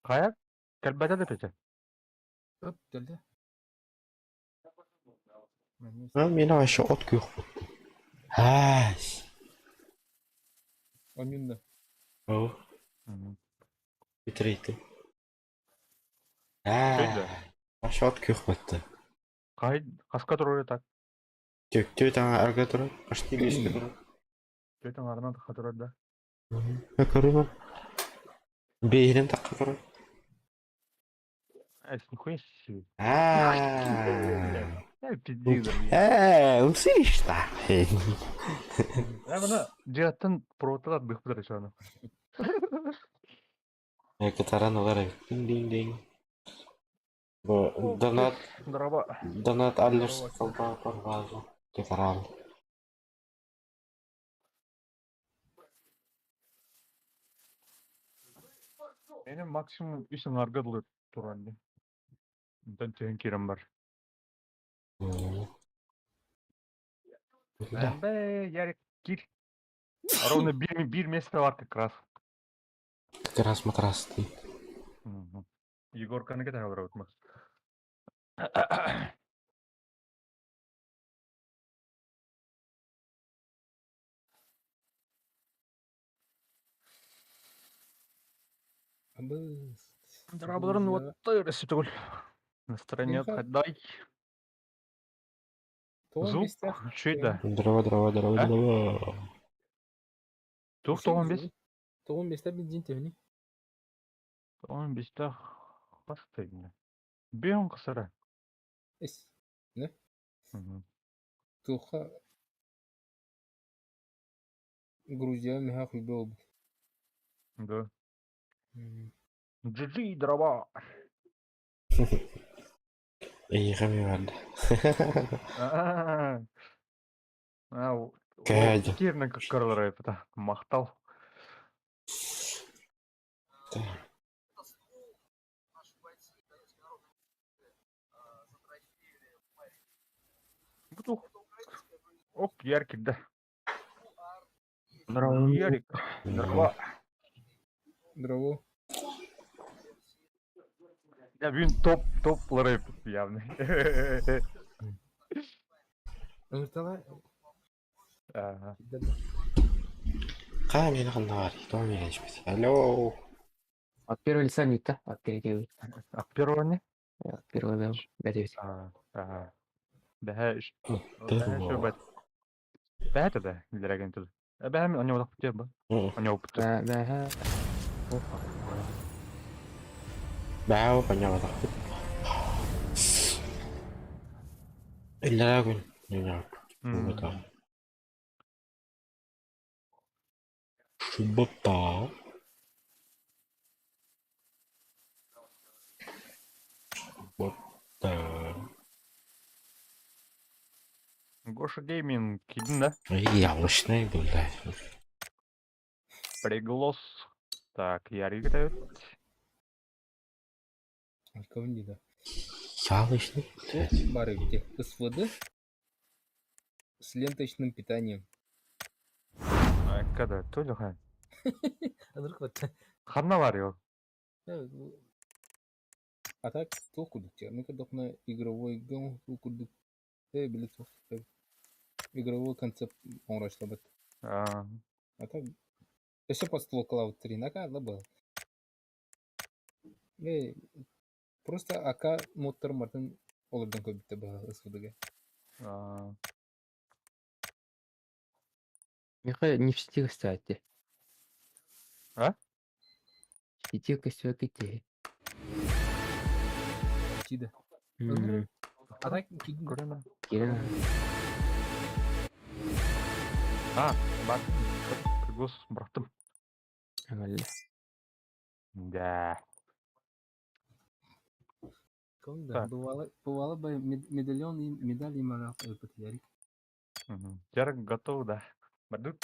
Хайа? Кэлбэтэ да Петя. Оп, кэллэ. А миэнэ вообще от күөх буолла. Аас. Онньун да. Оо, Мгм. бүтэрейти. Чөй да. Аа, вообще от күөх буолла. Хай, хаска турар так? Түөттүү таҥа арга турар, почти биэскэ турар. Түөт аҥаарынан тахха турар да. Көрүмэн. Биэһинэн тахха турар. Это нихуя себе. Аа. Пиздец. Ээ, услышь-то. Я мана дьиэттэн проводтан быһпытар ишаны. Кытаран ылар эбит. Динг-динг-динг. Бу донат Здорово. донат аллерс колбаатар база. Кытаран. Benim максимум үс ыңарга дылы туран дии. Онтон түһэн киирэн бар. Бэ, Ярик, кир. Ровно биир, биир место бар как раз. Как раз матрас ты. Мгм. Егорканы кэтэһэ олоробут Макс. Абыс. Дорабаларын уотта өрөсүтүгүл. Настроение Миха. дай. Тоҕо Звук бистэх? үчүгэй да. Здорово, здорово, здорово, А? здорово. Туох тоҕон бес? Тоҕо бистэх бензин төһөнүй? Тоҕон бистэх хас тыйна. Бион кысара. Эс. Не? Мгм. Туохха Грузия миһэ хуйба буолбут. Да. GG, дрова. Эйиэхэ эмиэ барда. Аа, Кээдьэ. Кирна кыккарылар эпита. Махтал. Бу Оп, яр кирдэ. Здорово. Ярик. Здорово. Здорово. Я бүгүн топ топ рэп явный. Ыҥыртала Ага. Хаа миэнэ ханна баарый? Тоҕо миэнэ испит? Алло. От первого лица не то, от третьего. От первого не? От первого, да. Бэт Ага. Бэһэ бэһэ бэт. Бэһэ да, билэреген тыл. Бэһэ мен оñо бу бу. Оñо бу. Бэһэ. Бэһэ оñо Иллэрээ күн Ньуҥа Суббота. Суббота. Гоша Гейминг кидин да? Ялочный был, да. Приглос. Так, Ярик дает. Кого да. Ялочный, блядь. Бары где? СВД с ленточным питанием. Когда? Тоже ха. Анырк вот. Ханна бар его. А так туох курдук дии. Мен көрдөхпүнэ игровой гон курдук э били туох игровой концепт оҥороочуларбыт. А А так өссө подстволкалаабыт Ринака был. Э просто АК модтар мартын олордон көрбүттэр быһа СВД-гэ. А Миха не в сети кстати. А? В сети костюм кити. Тида. А так Көрөмө. Кирен. А, бар. Приглас бырахтым. Нормально. Да. Да, бывало, бывало бы медальон и медаль им Ярик. Ярик готов, да. Бардык.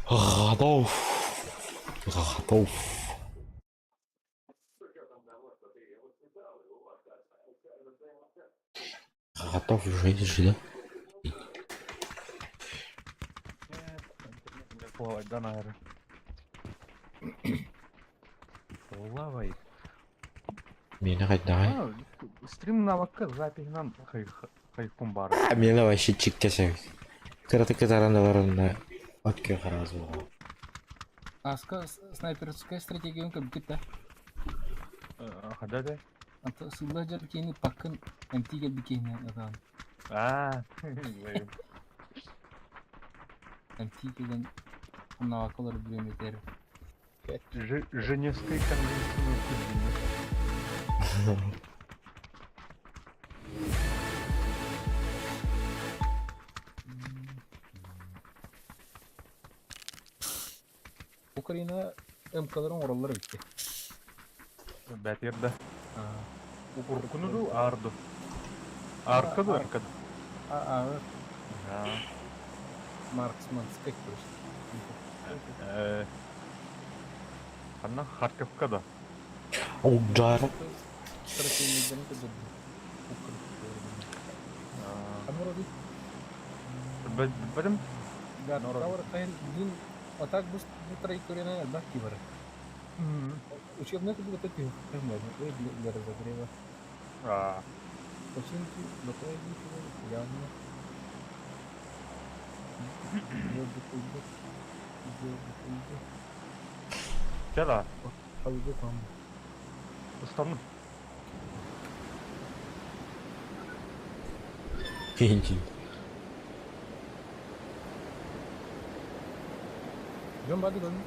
Готов. Готов. Готов. Готов жить, да? Да, наверное. Плавай. Миэнэ хайдаҕый? А, стрим навыкка запиһынан хайкум баар. А, миэнэ вообще чиккэсэ. Кыратык кытаран ыларынна от күөх араас буолуо. Аска снайперская стратегияны көрбүккүт да? Хада да? Ата сылла дьар киһини паккын эмтии кэлбит киһини атаан. А, Эмтии кэлэн хамнаҕакка олорор бириэмэтигэр Женевской конвенции. Украина МК-ларын оҥороллор эбит. Бэтир да. Уруккуну дуу, аарду. Арка дуу, арка дуу. А, Марксманскай короче. Ханна Харьковка да. Удар. Стратегияларын көрдөрдүм. Бэтим. Да, дин а так бу траекторияны элбэх киһи барар. Учебный курдук это түһүөхтэн для разогрева. Починки явно. Чала. Устану. Дьон бады көрүн.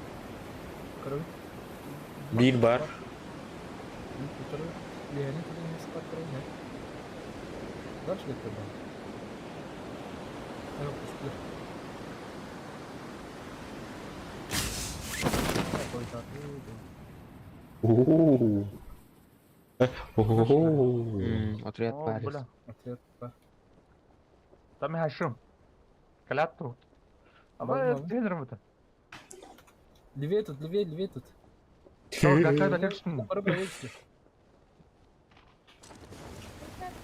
Көрөбүн. Биир бар. Леонид Спартак. Дальше где-то был. О. О. Отряд Парис. Отряд Парис. Там я хашым. Клятву. А мы тренером это. Левее тут, левее, левее тут.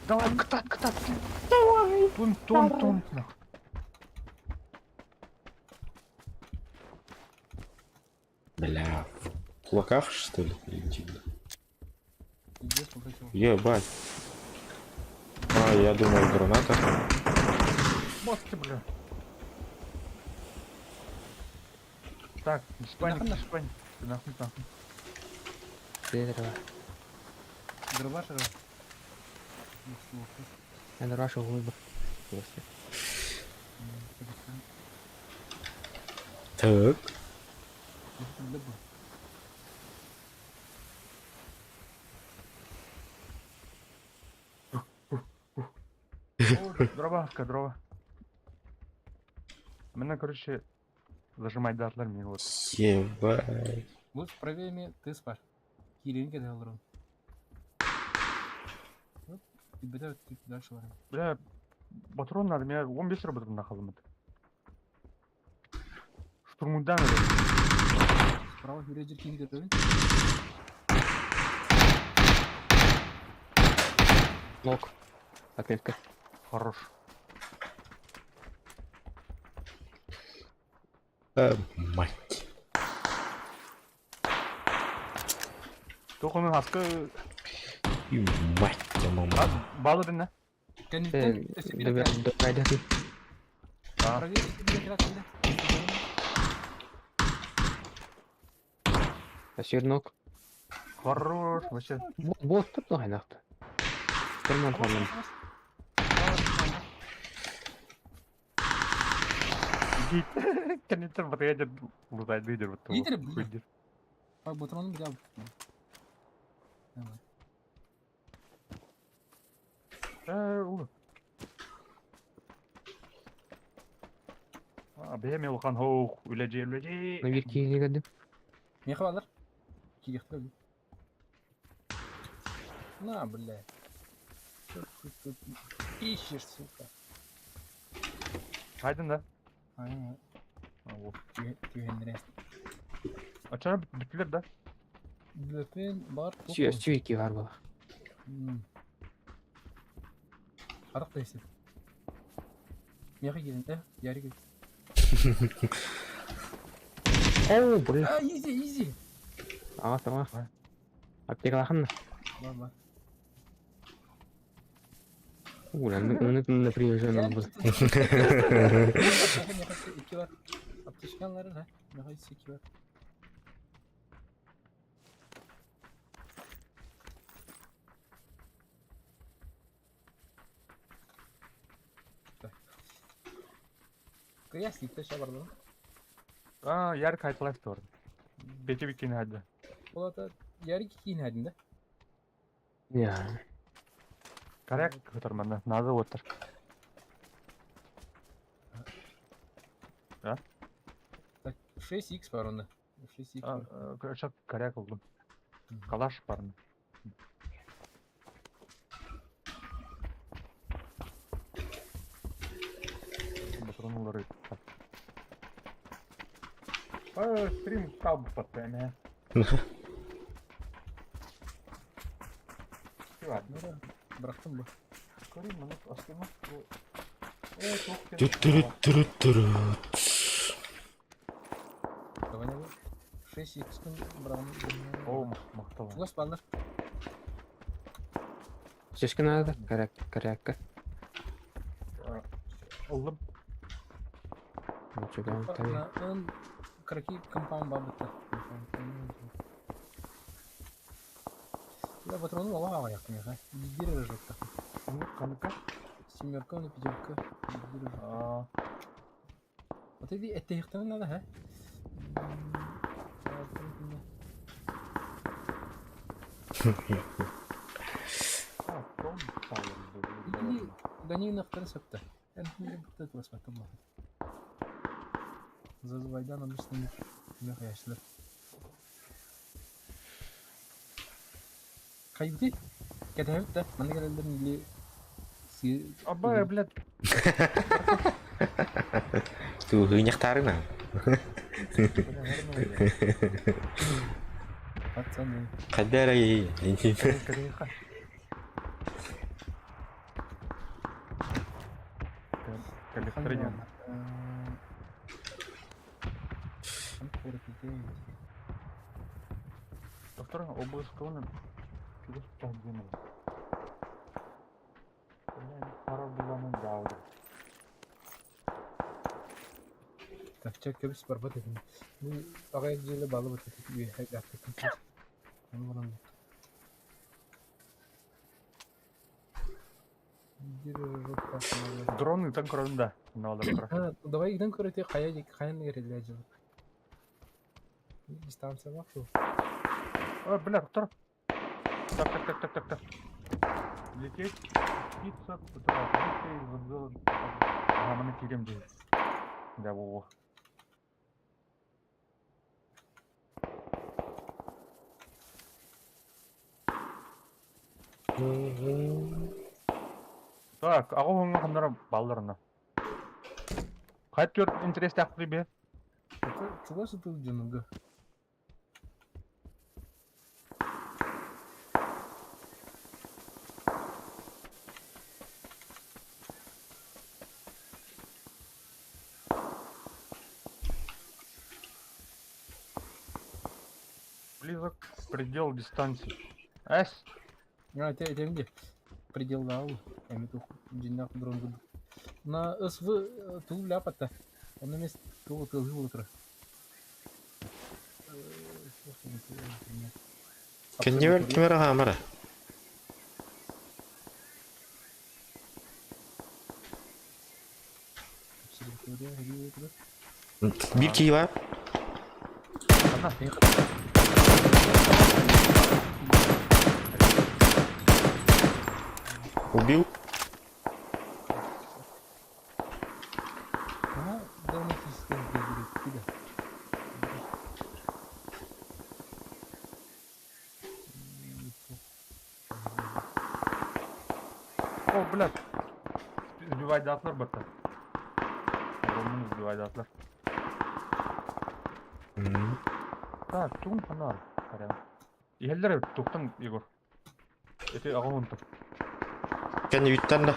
Давай, кытат, кытат. Давай. Тун, тун, тун. Бля, в кулаках что ли? Ебать. А, я думал, граната. Маски, бля. Так, не спани, не спани. Нахуй, нахуй. Дробаш, Дробаш углубок. Так. Дробашка, дрова. Меня, короче, зажимать датлар мне вот. Ебать. Вот правее ты спар. Киренька дал. Дальше. Бля, патрон надо, меня 15 патрон нахалым. Штурмудан это. Справа юридер кинь готовен. Нок. Отметка. Хорош. Мать. Только он аска. И мать, мама. Балы бинне. Асир нок. Хорош, вообще. Вот тут нахуй. Штурман ханым. Кенеттен батарея лутать лидер вот. Лидер, блин. Патроны взял. Бэм улахан хоох үлэжи үлэжи. На бир киһини көрдүм. Меха алар. Кириэхтэр. На, бля. Чё ты тут ищешь, сука? Хайдын да. А, түһэннэрэ. Ачара бүттүлэр да. Бүлөпүн бар. Сүйки бар була. Харах тайсы. Меха кирин, ярик. О, бля. А, изи, изи. Аҕас, аҕас. Аптекалаахын да? Бар, бар. Угу, напряженно был. Икки бар. Аптечкаларын, ha? Мехай икки бар. Кыяс икки бар. А, ярко айтылайф бар. Бети бикини хадда. Ол ярик киин хадин да? Я. Коряк көтөрмәнә, назы отыр. А? Так, 6х бар онда. 6х бар. Короче, коряк булдым. Калаш бар. Патронулары. А, стрим каб патене. Ну бырахтым бу. Көрүм маны астыма. Түт-түрүт-түрүт-түрүт. Давай не 6х күн бырагым. О, мактала. Чугас баллар. Шешке надо, коряк, корякка. Олдым. Ничего, там. Он краки компаунд бабытта. Да, патрону ала аяқтым я, Бир рожокта. Каныка? Семерка, он пятерка. Бир рожок. Вот эти эттехтен надо, ха? Или Даниновтан сөптө. Зазывайдан обычно мехаяшылар. Кайбыты? Кетебит да. Маны келелдер или Аба, блядь. Ту хыняктарына. Пацаны. Кадара. Коллектория. Доктор, область Пара буланы дауды. Так, чек көбүс барбат этим. Бу агай желе балы бат этим. Үйе хәк Оны баран. Дрон итен көрөм да. А, давай иден көрөтө кая каян кереле жыл. Дистанция бар шу. О, бля, доктор. Так, так, так, так, так, так. Лететь, птица, Ага, мы кирем здесь. Да, во. Так, ага оңга ханнара балларына. Кайт төрт интерес тақты бе? Чуга сытыл жыныгы. Близок предел дистанции. Эс. А, те те предел дау. Эми тух жинак дрон буду. На СВ тул ляпата. Он на месте тул тыл утро. Кенневер кимера хамара. Бир кии бар. Убил. О, блядь. Сбивать датлар бата. Романы сбивать датлар. Так, тум фонар. Елдер туктан Егор. Это агонта. Кенни үттен да.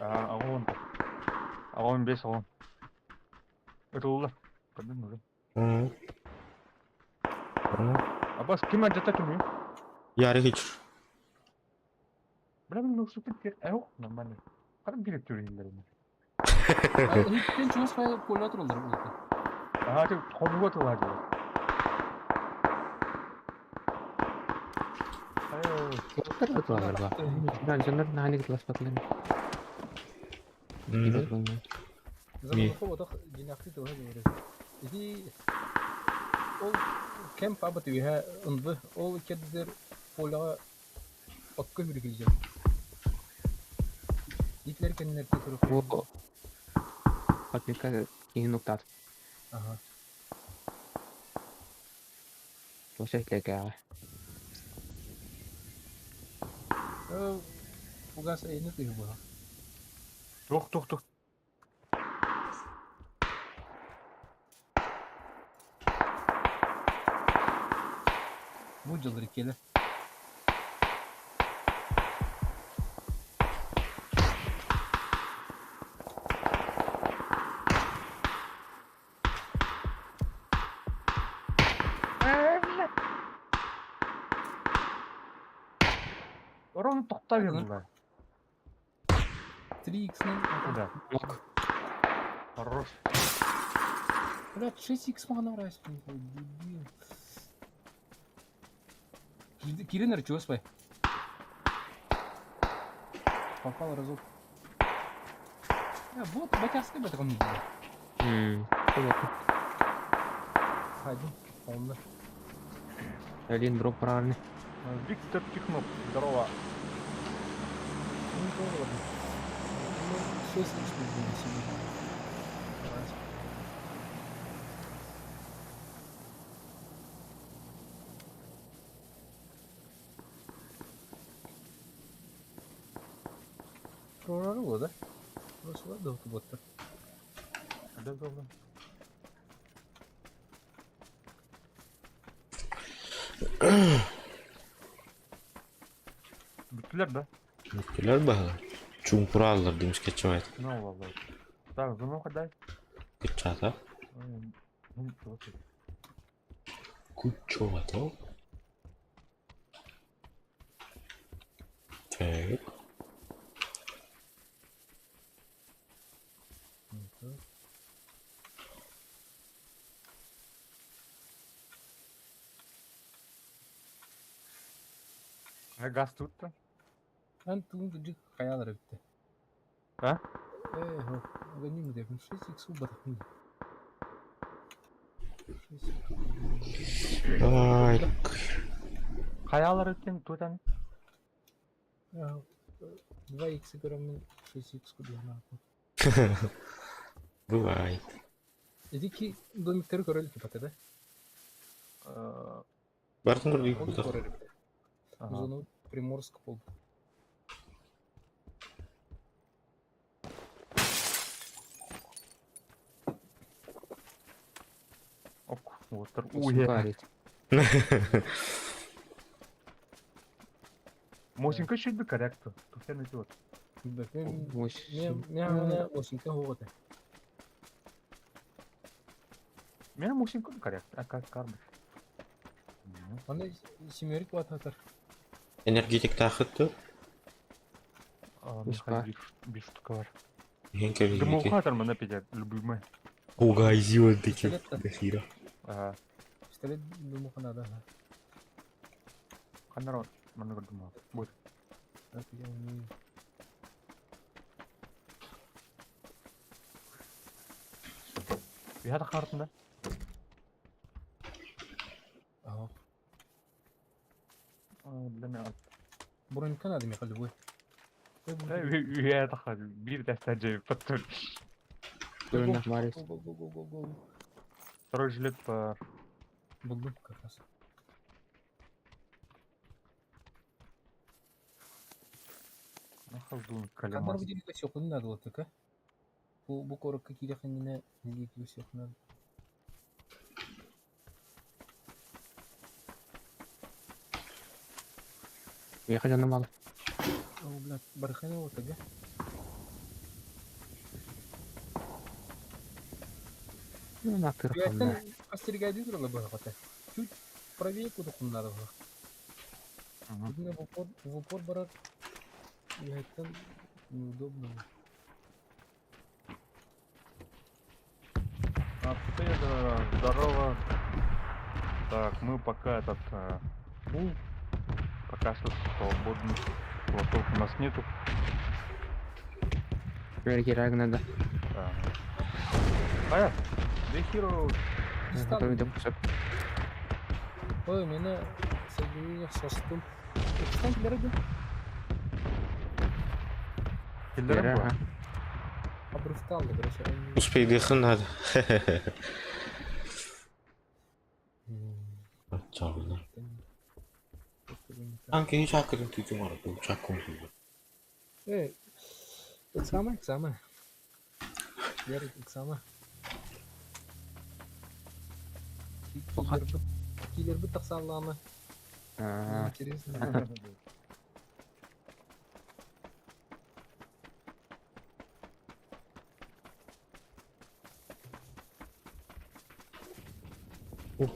А, агонта. Агон бес агон. Это улар. Кадын уже. Бас ким алдьата түмүй? Ярик ич. Бля, ну что ты Эу, нормально. Хара биир түрүннэрин. Иһиттэн чугас файл пулемет тураллар улахан. Ага, ты хонуга тылаа дии. Уоттар да тураллар ба. Дьоннор наһаа кытыласпатылар. Киирэр буолла. Замолохо отох дьиҥнээхтии тылыһа дьиҥэр. Ити ол кэм паба түгэһэ ынды ол иккэрдигэр поляҕа окко үргүлдьэн. Итилэр кэннилэртэн турук. О, Папика киһин уктаат. Аха. Туос этлэкээҕэ. Фугас эйини тыһы буолар. Туох, туох, туох. Бу дьыллар иккиэлэр. Орон тохтоо гынна. 3x-нэн Да. Нок. Хорош. Блядь, 6x маған нравится. Дебил. Кирин чего спай? Попал разок. А, вот, батярский бы таком не было. Мм. Один, полно. Один дроп правильный. Виктор Техноп, здорово. Ну, тоже ладно. Ну, 6 x было сегодня. Раз. Прорвало, да? Просто ладно, как будто. Да, да, да. Бүттүлэр да? Бүттүлэр баһылар. Чуҥкурааллар димскечевайт. Ну, ладно. Так, звонок дай. Кыччата. Куччуата. Так. А газ тут-то? Ан туун кыдьык хайаалар эбиттэ. А? Ээ, огоним деп, 6 икс убатахпын. 6 Ай. Хайаалар өттен туутан? 2 икс көрөммүн 6 икс курдук. Бывает. Ити домиктары көрө илик бата да? Бартын көрдүк Ол бутах. көрөр эбит. Зону Приморск болду. Ок, уоттар уе. Угарить. Мосинка шүлбү корректу. Туфен идиот. Мен Восемь. мен осинка хоҕота. Мен мосинка коррект. А как кармы? Аны семерик бататар. Энергетик тахытты. Успа. Бир штука бар. Хенке Дымоухатор мына пидет, любимый. Угайзио дики. Пистолет-то. Дохира. Ага. Пистолет дымуханада. Канарон. Мана дымоо. Будет. Так, я умею. Бихата хартында. Ага. Билеме. Бронька надо мне любой. Үйе таха бир дәстә жеп паттыр. Көрүнөх Марис. Го го го го го. Второй жилет бар. Булдум как раз. Нахалдун Канар калемас. выделить все не надо вот так, а? Бу бу корок какие ханина не всех надо. Я хотел на мало. О, блядь, бархана вот так, а? Ну, на тырханна. Бияттан астеригайды туралы бар хата. Чуть Правее кудукун надо было. Мгм. Видно, в упор барар үөһэттэн неудобно. А ты, да, здорово. Так, мы пока этот пул, пока что свободных слотов у нас нету. Кираг надо. Ага. А, The Hero. Потом идем кусок. Ой, меня соединение состым. Экстан килерди. Киллером Ага. Обрывтал, короче. Успейдыхын надо. Чабына. Анки чакырын түтүң арты чакын түтүң. Эй, ыксама, ыксама. Ярик, ыксама. Киллербит тахсаллааны. А, Интересно.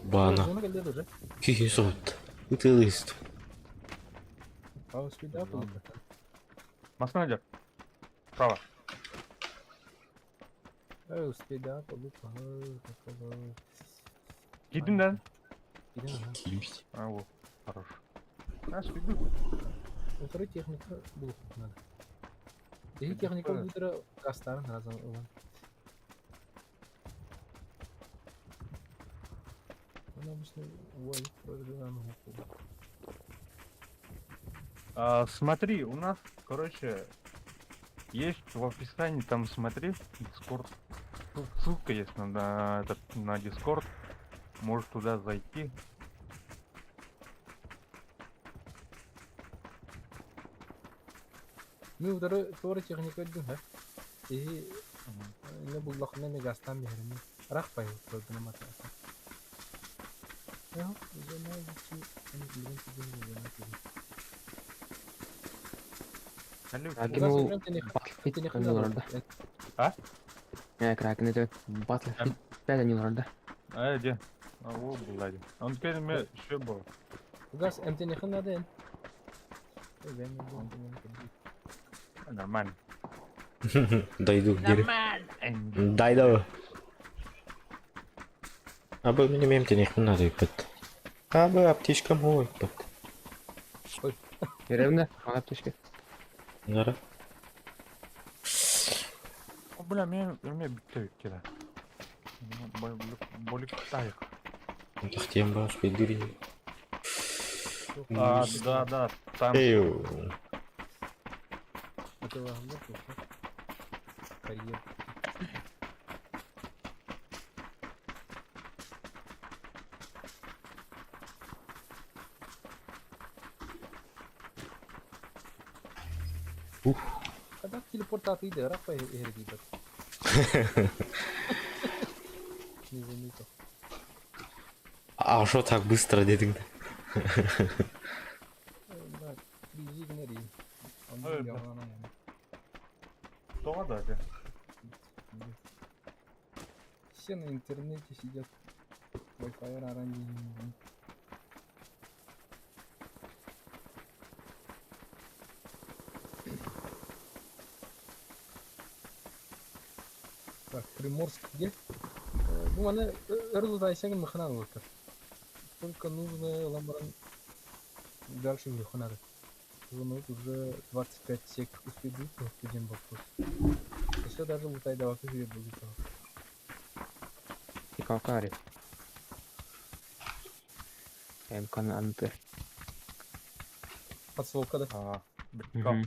Бана. Зона келди уже. Кихи сот. Ытылыст. А успей да было. Машина идет. Право. Эй, успей да было. Кидин да? Кидин, ага. Кимс. А, вот. Хорош. А, спиду. Второй техника было надо. И техника утро кастарын разом ылан. Он обычно ой, прожиган. А, смотри, у нас, короче, есть в описании, там смотри, Discord. Ссылка есть на Discord. Можешь туда зайти. Мы второй техника один, да? И не был лохна мегастан берми. Рах пай, только на мата. Я, зона зачи, они блин, зона Кракен ол Battlefield ойнуулар да. А? Э, Кракен это Battlefield 5 ойнуулар да. А, где? А, о, блядь. Он теперь мне еще был. Газ МТН надо. Нормально. Дойду где? Нормально. Дайду. Абы мне мемте не надо ипат. Абы аптечка мой ипат. Беремне, ана аптечка. Нара. О, бля, меня битте кида. Болик тайк. Тахтем ба успейдыри. А, да, да, там. Эй. Карьер. Ух. Когда телепортат иди, рапа эргибет. Не заметил. А что так быстро дедің? Да, призигнери. Он Ой, не да. Что да, где? Все на интернете сидят. Wi-Fi ранее. Так, Приморск где? Ну, она Эрлудайсягин маханан вот. Только нужно ламбран дальше надо. Ну, уже 25 сек успеть, ну, один вопрос. Еще даже лутай давать уже будет. Икакари. МК анты. Подсолка, да? А, бля,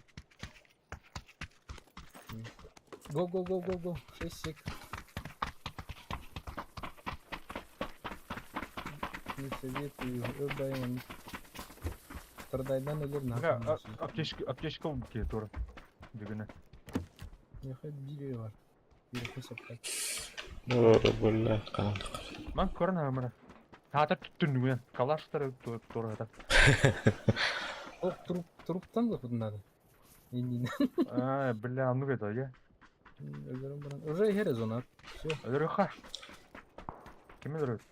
Го, го, го, го, го. 6 сек. Не советую. Öbeyim. Страдайдан өлер Бля, нахуй. аптечка, аптечка в буке тоже. Дегене. Нехай бире бар. Бире хесеп. О, бля, канам Ман көрін амыра. Ата түттүн Калаштар тура это. Ох, труп, труптан да надо. Не, А, бля, ну это я. Уже хере зона. Все. Өлөрөхө. Ким өлөрөт?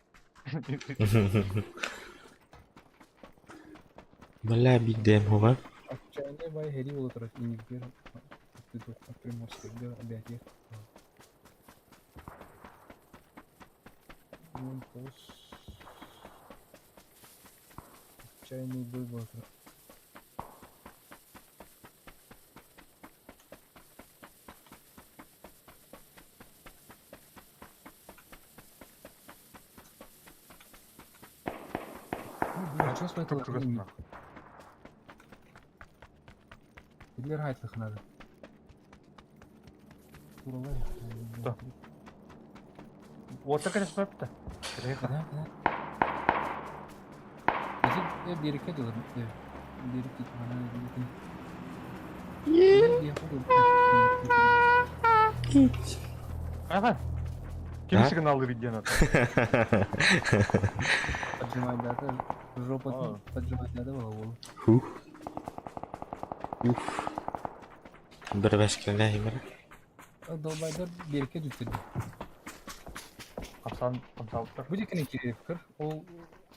Бля, биирдэм уга. Отчаянный бай хери буола турар иннигэр Приморскайга объятиях. 19 Отчаянный бой буола турар. А что с Чугасна. Билер надо. Да. Вот так это смотри-то. Да, да. Ити биэриккэ дылы биэрик Ага. Ким сигналы виден Поджимай дата, жопа поджимай дата была. Хух. Уф. Бір бәшкеліне химер. Долбайдар биэриккэ дүттүрдү. Хапсан, хамсалыптар. Будет кир, ол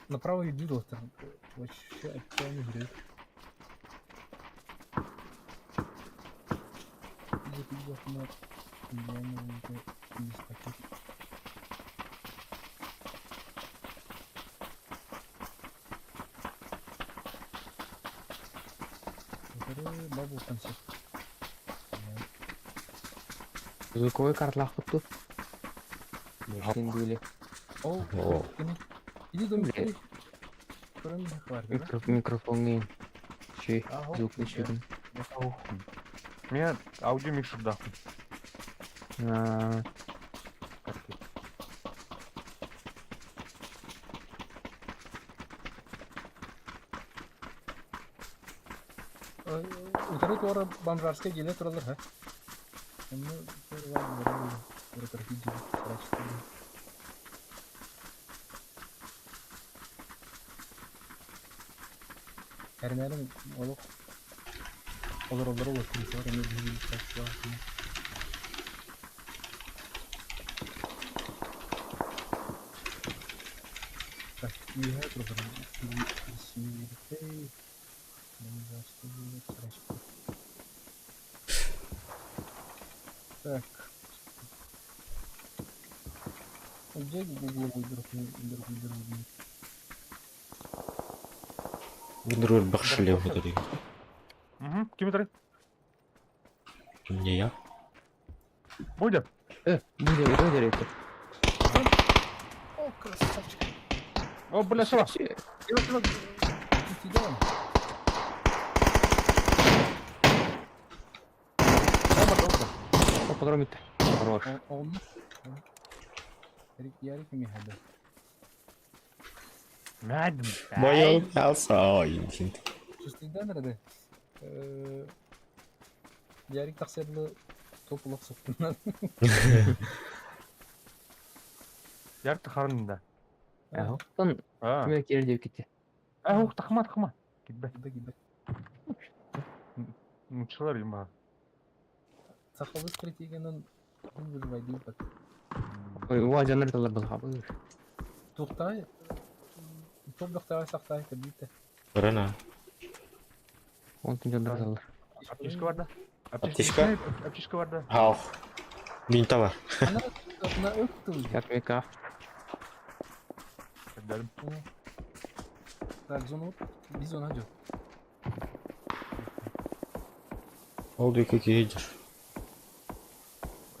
направо иди доктор. Вообще отчаянный бред. Бабу концерт. Звуковой картлах тут. Были. О, О. Иди дом, Блин. Микрофон Чей звук не чуден. Меня аудиомикшер да. Утары туара бомжарская келе туралар, ха? Эрнәрин олох олор олор олор кирисер эми биһиги Так, үйэ туралар. Так. Где угловой друг друг друг Гүндүр бахшыле худари. Угу, ким это? Не я. Будет? Будет, будет это. О, красавчик. О, бля, сова. О, подромит. Хорош. Он. Ярик Михайлов. Мядм. Мое мясо. Интинт. Чувствуйдан рады. Ярик тахсерлы топ улах соқтунан. Ярик тахарында. Охтон А. киме кер деп кетти. А, ух, тахма, тахма. Китбе. Гибе, гибе. Мучылар има. Саховы стратегиянын выживай дейм бат. Ой, уа жаныр талар булга. Тухтай. Топ дохтай сахтай кабите. Рана. Он тун жаныр талар. Аптечка бар да? Аптечка? Аптечка бар да. Хау. Мин бар. Ана на өктү. Ятмека. Дәрім. Так, зону биз она жок. Ол екі кейдер.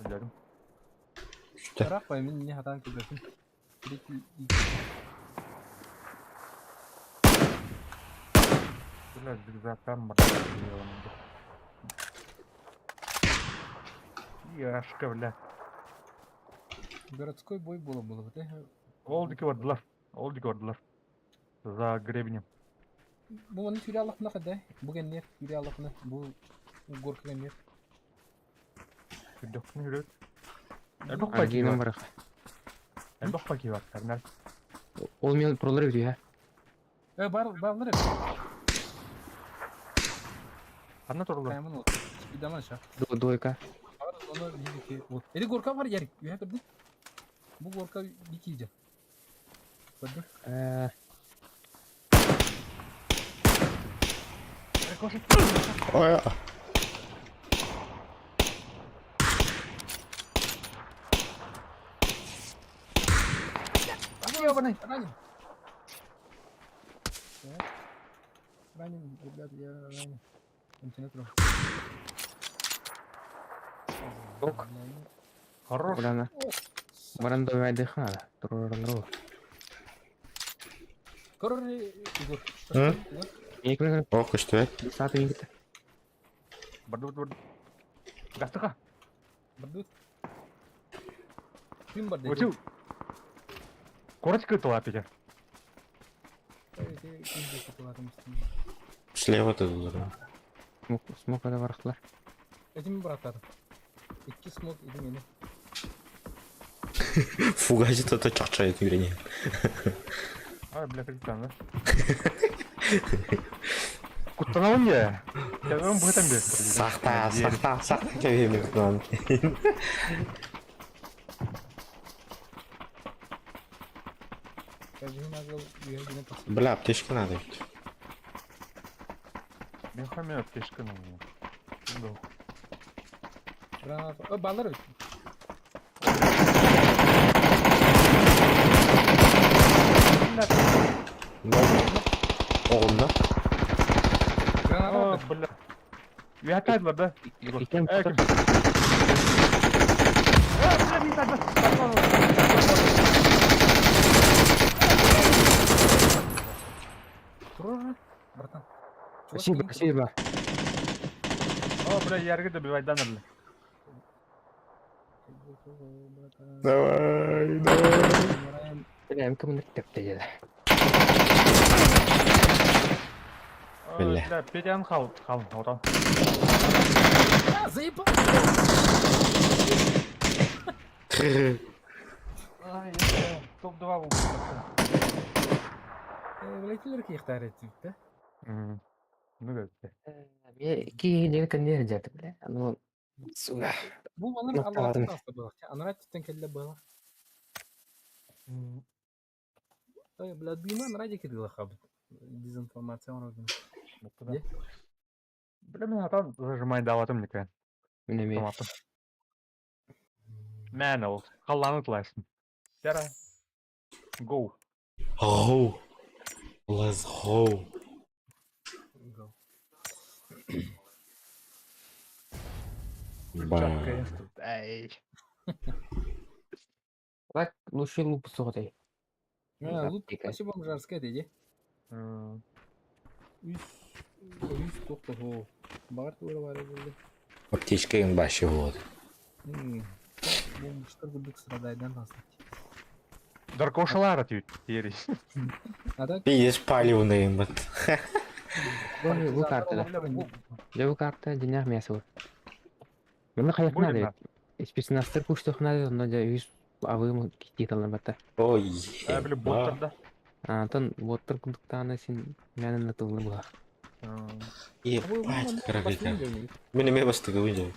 Дәрім. Күшті. Тарақ бай мен не хатан көбөтүм. Третий Бля, зигзагтан бар. Яшка, бля. городской бой было было вот Ол дики бардылар. Ол дики бардылар. За гребнем. Бу оны түрі аллахына када. Бу геннер түрі аллахына. Бу горка геннер. Күрдөхтүн жүрөт. Элбэх паки Аргинен бар. барах. Элбэх паки бар. Карнал. Ол мен пролар бит я. Э бар барлар. Анна турлар. Кайман ол. Спидаман ша. Двойка. Бар оны бизики. Вот. Эли горка бар ярик. Үйә кирди. Бу горка бикиде. Көрдүң? Э, Дракоша. Ой. Ранен, ранен. Так. Ранен, ребят, я ранен. Вентилятор. Ок. Хорош. Барана. Баран добивайдыха. Туруру. Короче, Егор. М? Екі Ох, что это? Саты ингит. Барды, барды, барды. Гастыка. Бардут. Ким барды? Учил. Корочка тылапите. Слева ты тут. Смок, смок ада барахтылар. Этим братар. Икки смок иди мени. Фугасит это чахчает, вернее. Ай, бля, кричан, да? Куттанабын дии. Кәбем быһытан биэр. Сахта, сахта, сахта кәбем кутанан. Бля, аптечка надо ведь. Мин хамы аптечка ну. Граната. Ö, баллар Оҕунна. Граната. Бля. Үһәтәйдилэр да? Иккен Э, потор. Э, бля, бля, Турар, братан. Спасибо, спасибо. О, бля, яргы добивать бля. Давай, давай. Бля, МК мындыр тепте деді. Бля. Бля, Петян хал, хал, отан. А, заебал! Ай, топ-2 был. Билетилер киихтаар этибит да? Ну да. Ки ден кандер жаты, бля. Ну, сука. Бу манар Ну, аллатын ладно. таста было. Анара түттен келле было. Ой, бля, дыма анара деки дыла хаб. Дезинформация оңордум. Бля, мен атан зажимай даватым нике. Міне мен. Томаты. Мэн ол. Халланы тылайсың. Тера. Go. Go. Let's go. Go. Ба. Эй. Так, лучше луп соғдай. А, лут, Аптека. спасибо вам жарская деди. Үс, үс тохто хо. Багар тура бар болды. Аптечка им баще вот. Бу муштар гудук страдайдан тастат. Даркошалар атүйт. Тери. А так Пиздец палевный им. Бу карта да. Бу карта денег мясо бар. Мені қаяқ Будем, надо. Спецназтар күштөх надо, но да үс авым китет алар бата. Ой. Ә, бля, боттар да. Антон боттар кундуктаны сен мәнін натылы була. Ебать, карагайка. Мен эме бастыгы выйдем.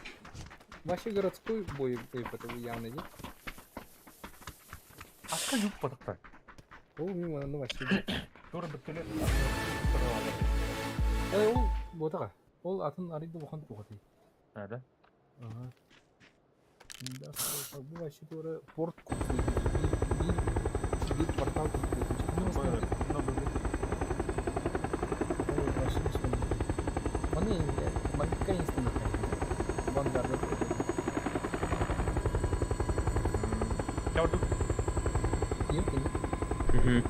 Вообще городской бой это явно, не? Атка юк батықта. Ол мимо ну вообще. Тура бітілі. Э, ол ботаға. Ол атын арыйды охан туғаты. А, да? Ага. Да, бу вообще тура порт бир бир портал Ну, Маны магика инстинкт. Авангарда. Чаудук. Еркин.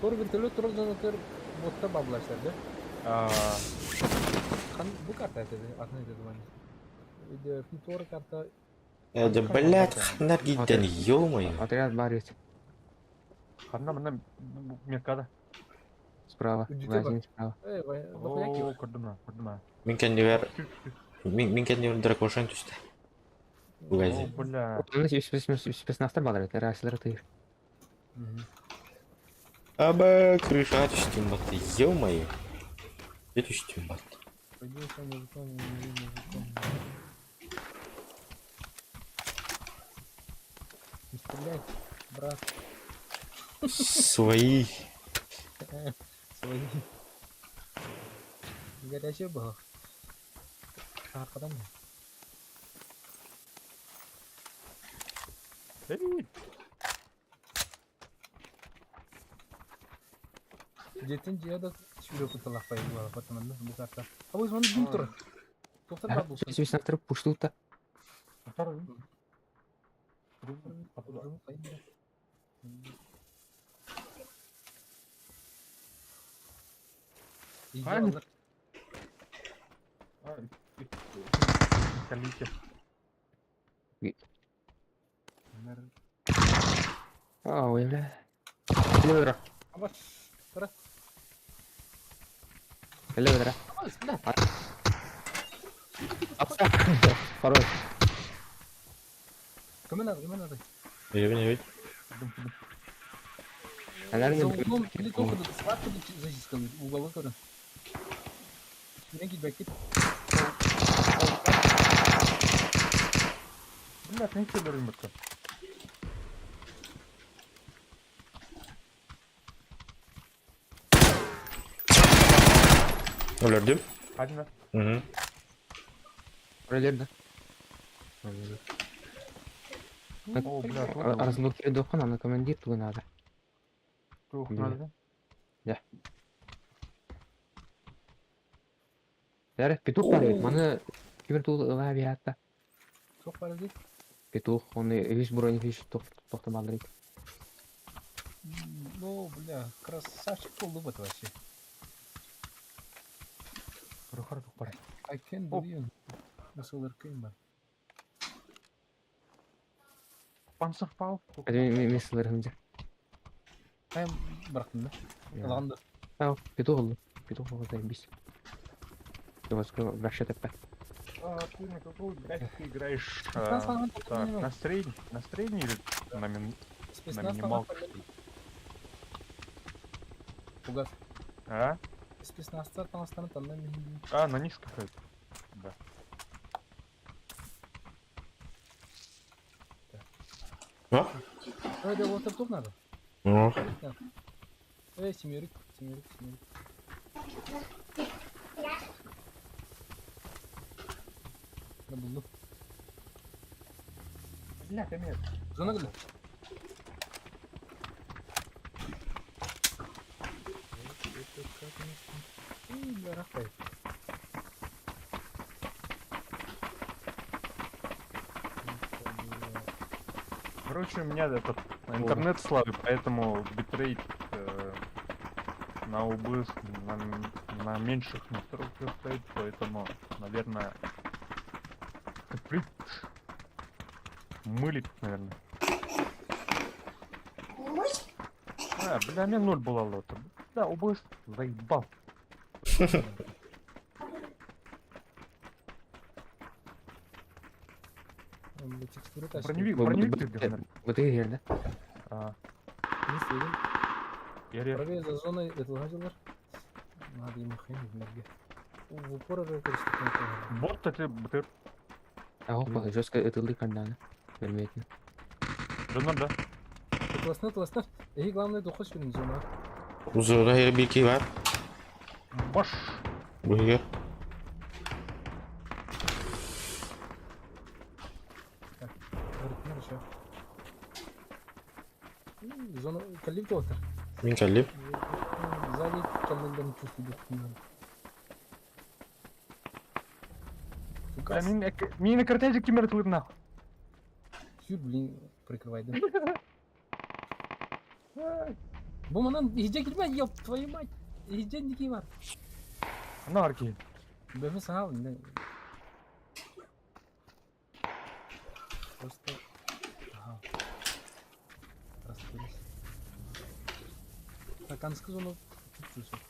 Тор вертолет тур жанатыр ботта баблаштар, да? Хан бу карта это атын это думаю. Иде тор карта Да, блядь, ханар гидден, ё-моё. Отряд бар ведь. Ханна мына меткада. Справа. Үдүтэ Магазин справа. Эй, О, көрдүм на, көрдүм на. Мин кәндивер, мин кәндивер дракошан түсті. О, бля. Оны спецназтар бар ведь, расылар тыйыр. Аба, крыша түстім батты, ё-моё. Де түстім батты. Родился мужиком, умри мужиком. Не стреляй, брат. Свои. Свои. Горячий был. Аркадан. Эй, Дьиэтин дьиэ да сүүрэ кутталаах байылла апартаманда бу карта. А бу звонит дым турар. Туохтар баар буолсун. Сүүс пуштуута. второй. Правильно? А, Колите. А, ой, бля. Элеватора. Элеватора. Хорош. Кому надо, кому надо? Эбин эбит. Наверное, За углом или только до схватки зазискал, уголок көрөн. Мен килбэккит. Блядь, не кидер бытка. Өлөрдүм. Один. Угу. Пролерда. О, блядь, вот Разблокировать дохон, а на командир тугу надо. Тух Бля. надо. Бәрі петух бар еді. Маны кибер тул ыла биятта. Туох баар дии? Петух, оны весь бронь весь тоқтамалыр еді. Ну, бля, красавчик был бы вообще. Рухар тух бар. I can't Оп. believe. Nasıl ırkıyım ben. Панцерфау. Мен сылырым же. Ben bıraktım da. Ылғанды. Ау, петух oldu. Петух oldu biz. Заводской вообще тепе. А, ты на какую графику играешь? Спецназ А, falan так, на средний или на, мин, на Спецназ минималку, что ли? Пугас. А? Спецназтар таҥастарын танна мин. А, на низкой какой-то. Да. А? Öyle water top надо. Ох. Эй, семерик, семерик, семерик. Ne buldum? Бля, нет. Zona geldi. Короче, у меня этот интернет слабый, поэтому битрейт на OBS на меньших настройках стоит, поэтому, наверное, каприт мылит, наверное. А, бля, мне ноль было лота. Да, OBS заебал. Текстуры тащит. Броневик, броневик ты где, Бытый жерде. А, Не следим. я Правее за зоной это лагерь. Надо ему хрен в морге. В упор уже, короче, такой. Бот это БТР. А, опа, жестко ытылды канданы. Бермейтін. Да, да. Классно, классно. И главное, духос сүрүн зона. Узура бики бар. Баш. Буһугар. Говорит, еще. Зона калиб отыр. Мин кэллим. Сзади калибден чувствую духу. Бля, мин картежик кимер тылыр нахуй. Сүр, блин, прикрывай, да. Бу манан иһдьэ килбэ, ёб твою мать. Иһдьэ ники бар. На арки. Бэфэ саал, не. Просто... Ага. Раскрылись. Так, анскы зону чувствую.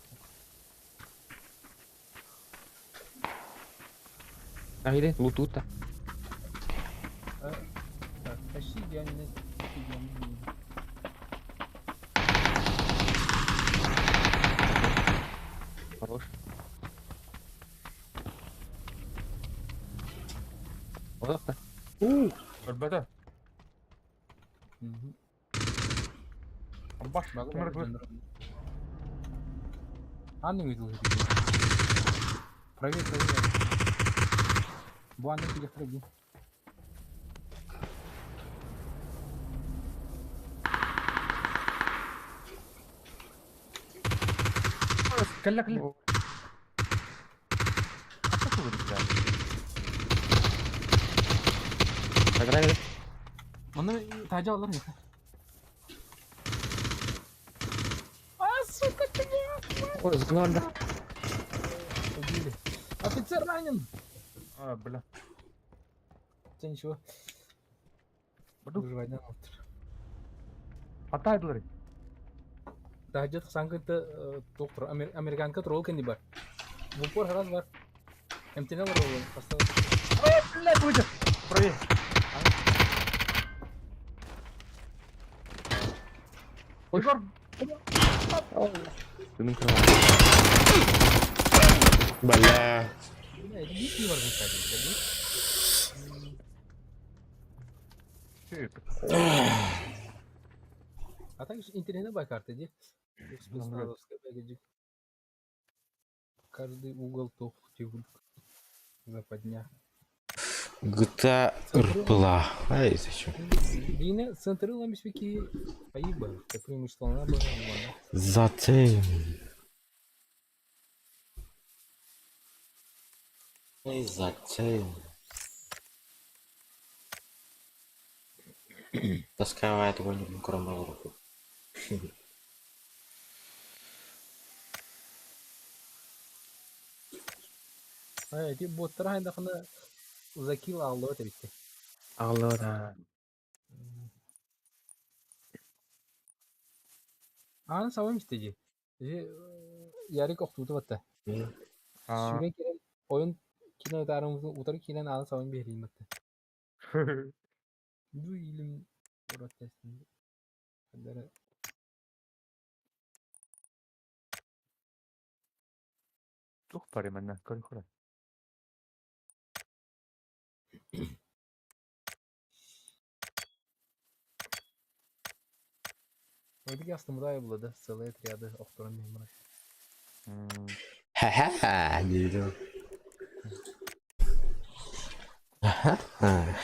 Ахиде, лутута. Так, почти идеально. Почти идеально. Хорош. Олақта. Ребята, Мгм. Баш, ким Анны выйду. Проверь, проверь. Бу анны кидехтер дии. Кэллэ, кэллэ. Погнали. Манна таһдьа олор миэхэ. А, сука, ты Ой, сгнорда. Убили. Офицер ранен! А, бля. Хотя ничего. Буду. Выживать да, автор. Хатай дылары. Да, где-то санкта доктор, американка тролл кенди бар. В упор раз бар. МТН ролл поставил. Бля, выйдет. Проверь. Егор, Тыным крыла. Бля. Бля, это бит не бар выходит, Ты это, А также интернет бай карты, где? Спецназовская бэгэджи. Каждый угол тох тивульк. Западня. GTA РПЛА. Ай, зачем? Дина центрила мисвики аиба. Я преимущество на было. Затем. Ай, затем. Таскавая такой кроме руку. А, эти боттар хайдахына закил алды өтө битти. Алло, да. Аны сабам истеди. Ярик охтууту батта. А. Сүрэн кирен ойун кино тарымызын утары кирен аны сабам берейин батта. Бу илим ураттасын. Кадары Тух пари манна, көр хура. Ойдук астымда булады, целые отряды охторон мемра. Ха-ха, не видел. Ха-ха.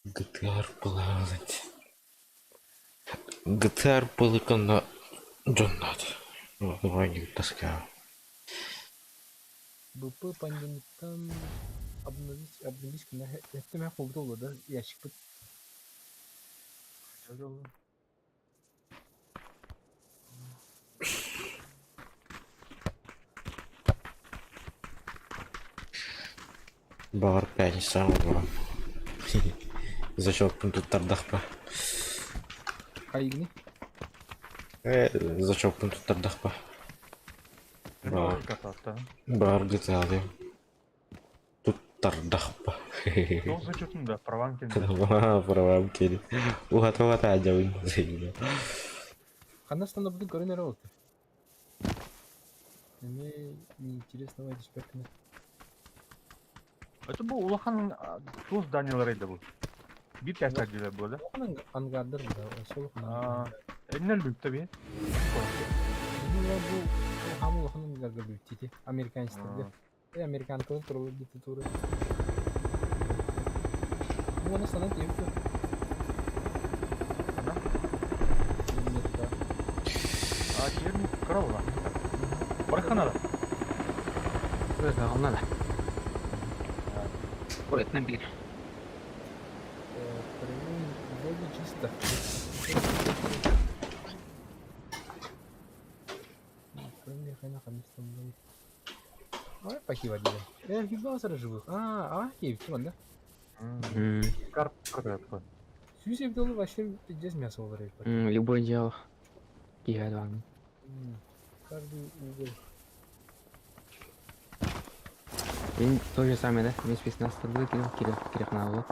GTA РПЛА. GTA РПЛА кonna дьоннот. Давай таскаю. БП пандемиттан обновить обновить кына эттеме холду булады, ящик бит. Бар пятница оҕо. Зачетпын туттардахпа. Хайгни. Зачетпын туттардахпа. Бар. Катата. Бар GTA диэн. Туттардахпа. Ол зачетын да, правам кенде. Правам кели. Уһата-уһата адьабын. Ханна бүтүн көрүнөр болду. Эми неинтересно айтышпекмин. Это был улахан туз Данил Рейда был. Бит ясар деле был, да? Улахан ангардыр да, сол А, Эннел бүктө би. Бу хам улахан ангарга бүктити. Американецтерге. Американкалар туралы диктатура. Бу аны санат ебі. Ана? А, теперь корова. Барханада. Өз надо. Ой, это набир. Вроде чисто. Ой, пахива диде. Хибба живых. А, а, ким да? Карт такой. Сүүс эбдолы вообще пиздец мясо болар эбит. Любой дело. Киһэ даҕаны. Каждый угол. Мин то же самое, да? Мин спецназтарды кире кире кире хнаалы.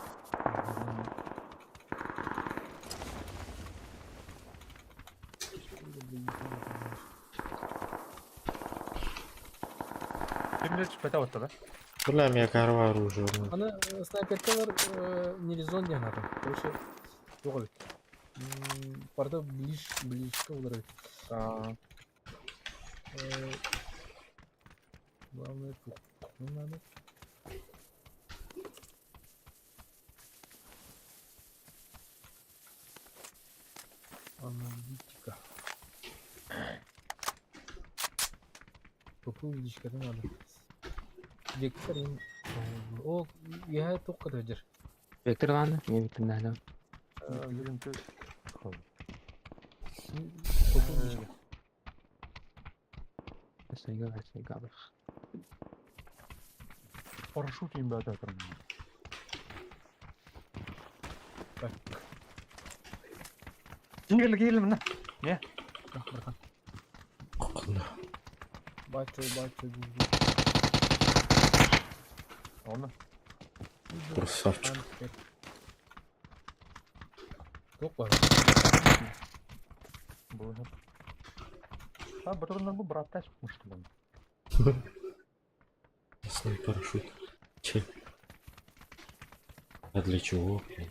Кимдер чпета вот да? Бля, меня корова оружие. Аны снайперкалар не резон диэн атын. Короче, туох эбит. Барда ближ, ближко олорор. А, Главное, тухтун надо. Аналитика. Тупу видишката надо. Вектор им... О, я только дадер. Вектор ладно, не вектор надо. Тупу видишка. Парашют ребята там. Так. Киирли киирли мына. Не? Братан. Кокна. Бачу, бачу, Оны. Красавчик. Туох бар? Было. А, батон бу брат мышты бу. Красный парашют. Че? А для чего, блин?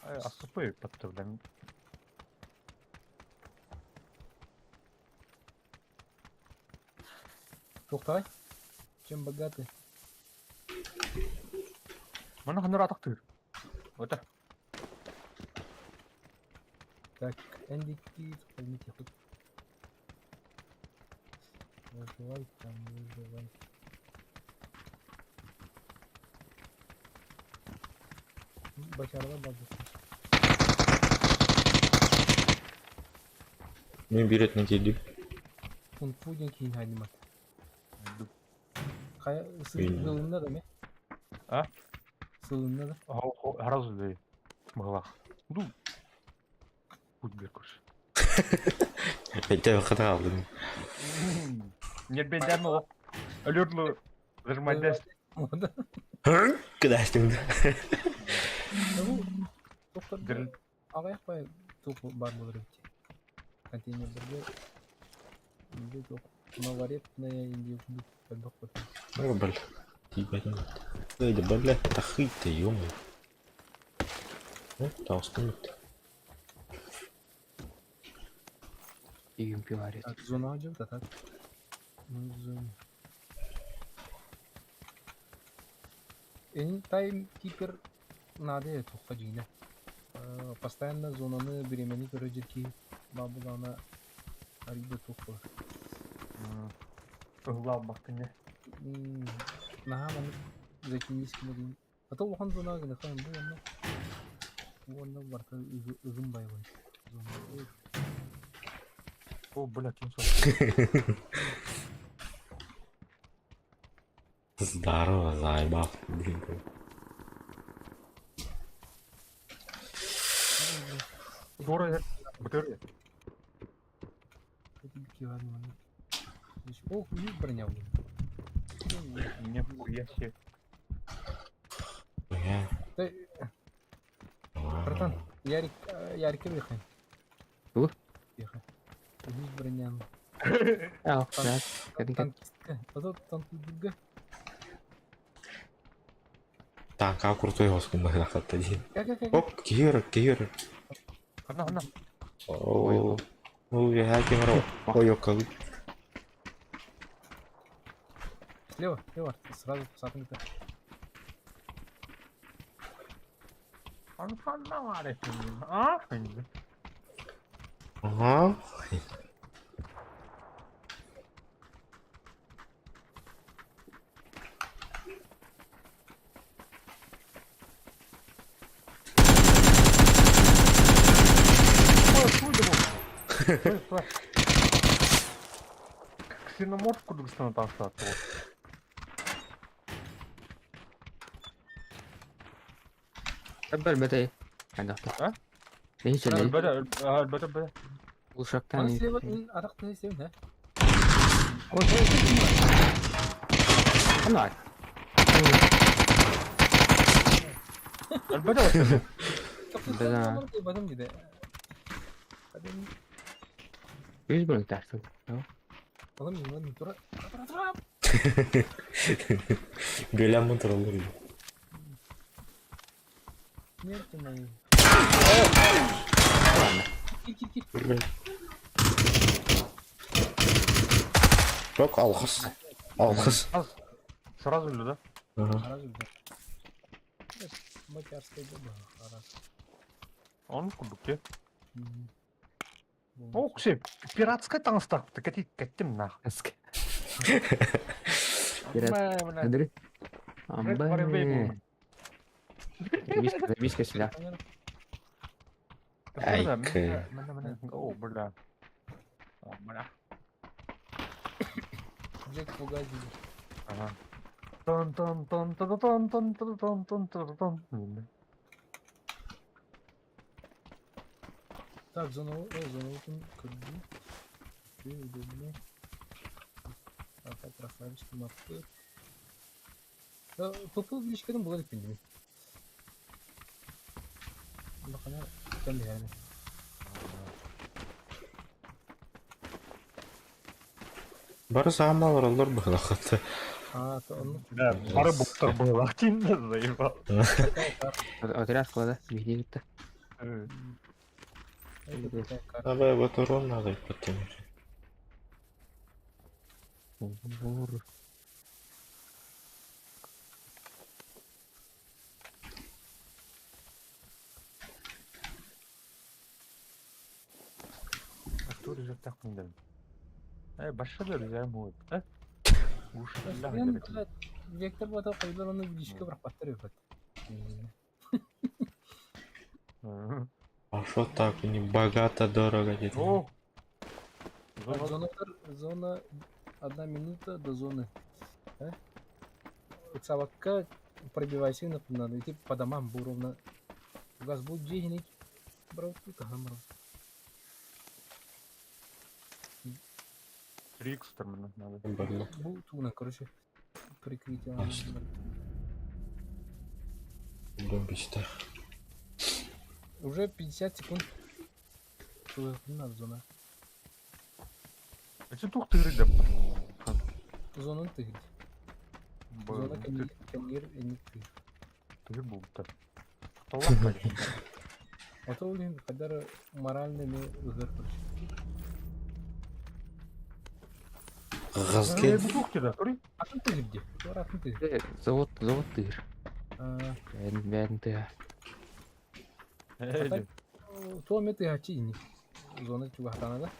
АСП подставляем. Туохтай? Чем богаты? Мана ханыр атақтыр. Ота. Так, NDK, возьмите хоть. Выживай там, выживай. Бачарла база. Мен берет на тебе. Он пудинки не анимат. Хая, Bilmiyorum. сылынна да ме? А? Сылынна да. Сразу да могла. Ну, путь бер короче. Опять хата алдым. Нет, бен ол. Алертлы зажимать даст. Кыдастың. Ну, тоқтар. Ағаяқ бай тух бар болар өте. Контейнерлерге инде тух малорепная инде бөлбек қой. Ну, бля. Ебать. Да, бля, тахы-то, ё-моё. Ну, таустым. Игим пиварит. Так, зона жып да так. Ну, зона. Эн таймкипер надо тухка жине. Постоянно зонаны биремени көрө жерки бабулана арида тух бар. Ыгла бактыне. Наха маны затинис кимедин. А то улахан зона гына хан бу онно. Бу онно барта ыгым байбай. Зона. О, блядь, ну Здорово, заебал. Блин. Дора, бутыр. О, хуй броня. Нихуя себе. Да, братан, Ярик, Ярик выехай. Ух. Ехай. Үс броня. Ау, да. Кәдімгі Танкистка. А то танкистка. Так, а крутой госкун бахтат один. Как как как? Оп, кир, кир. Хана, хана. О, ну я кемеро. Ой, окол. Слева, слева, сразу сапника. А? Ага. Ксеноморф курдук тастат. Бер бәдәй. Қайдақта. А? Не Бәдә, сөйлей? бәдә, бәдә. Ушактан. Аны слева, арак не слева, да? Ана. Бәдә. Да. Бадам диде. Үз бөлік тәрсің. Балам, балам, тура, тура, тура. Белям троллер. Смерти моей. Кир, кир, кир. Бок алгыс. Алгыс. Сразу ли, да? Ага. Сразу, да. Матерская губа, раз. Он в кубке. Мгм. Ох, все, пиратская таҥастаах, кэти кэттим нах. Пират. Бля, Андрей. Red Fire Амбе. Виска, виска сюда. Айка. О, бля. О, бля. Джек Фугази. Ага. тон тон тон тон тон тон тон тон тон тон тон. Так, зона, о, зона open, как бы. Окей, удобно. Опять расслабишься, мапы. ПП билишкерин була диппин Бакана кем yani. Бары саамалар олар быһылахыты. А, то он. Да, пары буктар было, заебал. Отряд склада. Бигди гитте. Абай батырон надо потом. Бур. А кто рюкзак так не дал? Башка да рюкзак будет, а? Уж Мен, блядь, Вектор бата койдулар оны билишке бирок баттар А что так, не богато, дорого где-то. О! Зона, зона, одна минута до зоны. Э? Цавакка пробивайся надо идти по домам бу ровно. Газ будет денег. Брал тут, ага, брал. 3 терминал надо. Барлы. Бу туна, короче, прикрытие. Ясно. Бомбиста. Уже 50 секунд. Что не надо зона. А что тух ты рыда? Зона ты. Зона конир, конир и не ты. Ты был-то. А то, блин, когда моральными ыгыр, короче. Газге. А там ты где? Атын ты. Завод, завод тыр. Бәйін, бәйін ты. То меты гачи Зона чугахтана, да?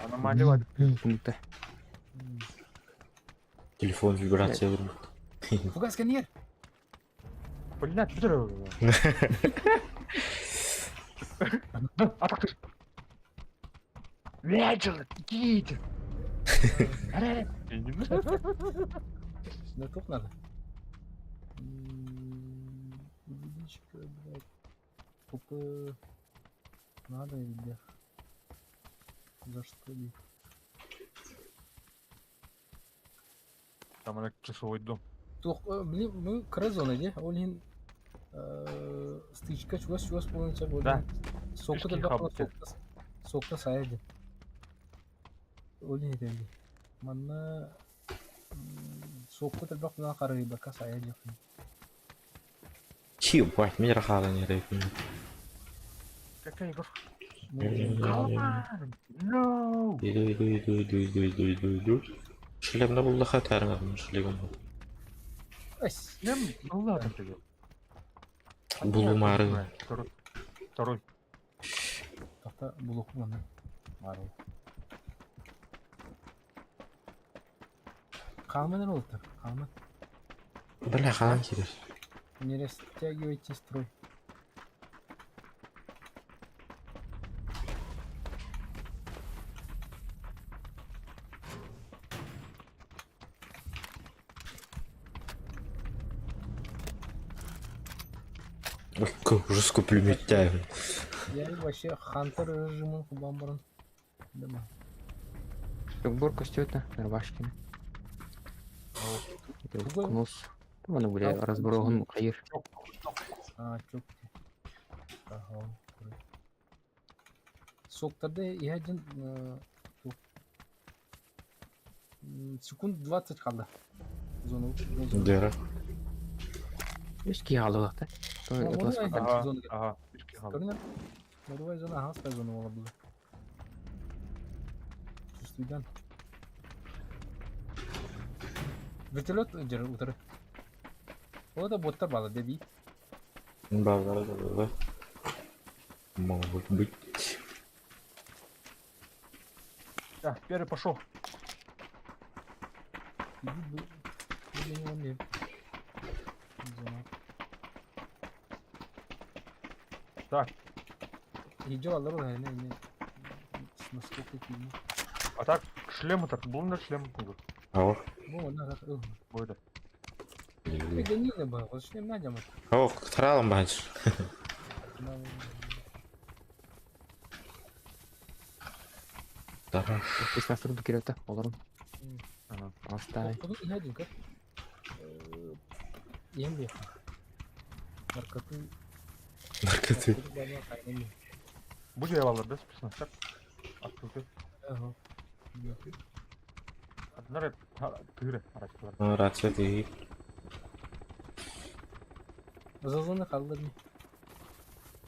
Аномалия. Пункта. Телефон вибрация врубит. Фугас конир! Блядь, что А так ты... Вечер, идите! Да тут надо. Увеличка, блядь. ПП. Надо или нет? За что ли? Там она часовой дом. Тух, блин, мы кра зона, де? Олин стычка чугас чугас полноча болды. Да. Сокта Слишком да хаб, сокта сокта саяды. Олин етенди. Манна сокта да бак карай бака саяды. Ебать, меня рахала не рейпин. Какая игрушка? No. Иду, иду, иду, иду, иду, иду, иду, иду. Шлем на булла хатарна, шлем. Ась. Шлем? Ну ладно тебе. Булумары. Второй. Второй. Тахта булук маны. Мару. Қалман олтыр, қалман. Бля, хан кирер. Не растягивайте строй. Жестко плюметяю. Я вообще хантер режимын кубан Дома. Сбор костюта, Рубашкина. Другой? Кнус. Вон, бля, А, разброган кайыр. А, чөк. Ага. Соктарда я один секунд 20 қалды. Зона. Дыра. Үс киһи хаалыахта. Ага, ага, үс киһи хаалла. Көрүнэр. Модовая зона аһаҕас зона буолар буолар. Чувствуйдан. Вертолет дьэр утары. Ол да боттар баалар дебии. Бааллара да буолла. Могут быть. Так, первый пошел. Так. А так, шлем этот, был на шлем будет. Ох. Будет. Ох, тралом бачишь. Хорошо. Пусть кирилл олорун. Ага. Алстай. Наркоты. Наркоты. Будет я валар, да, списано? Так. Открытый. Ага. Одна тыры, Ну, рация ты. За зоны қалды.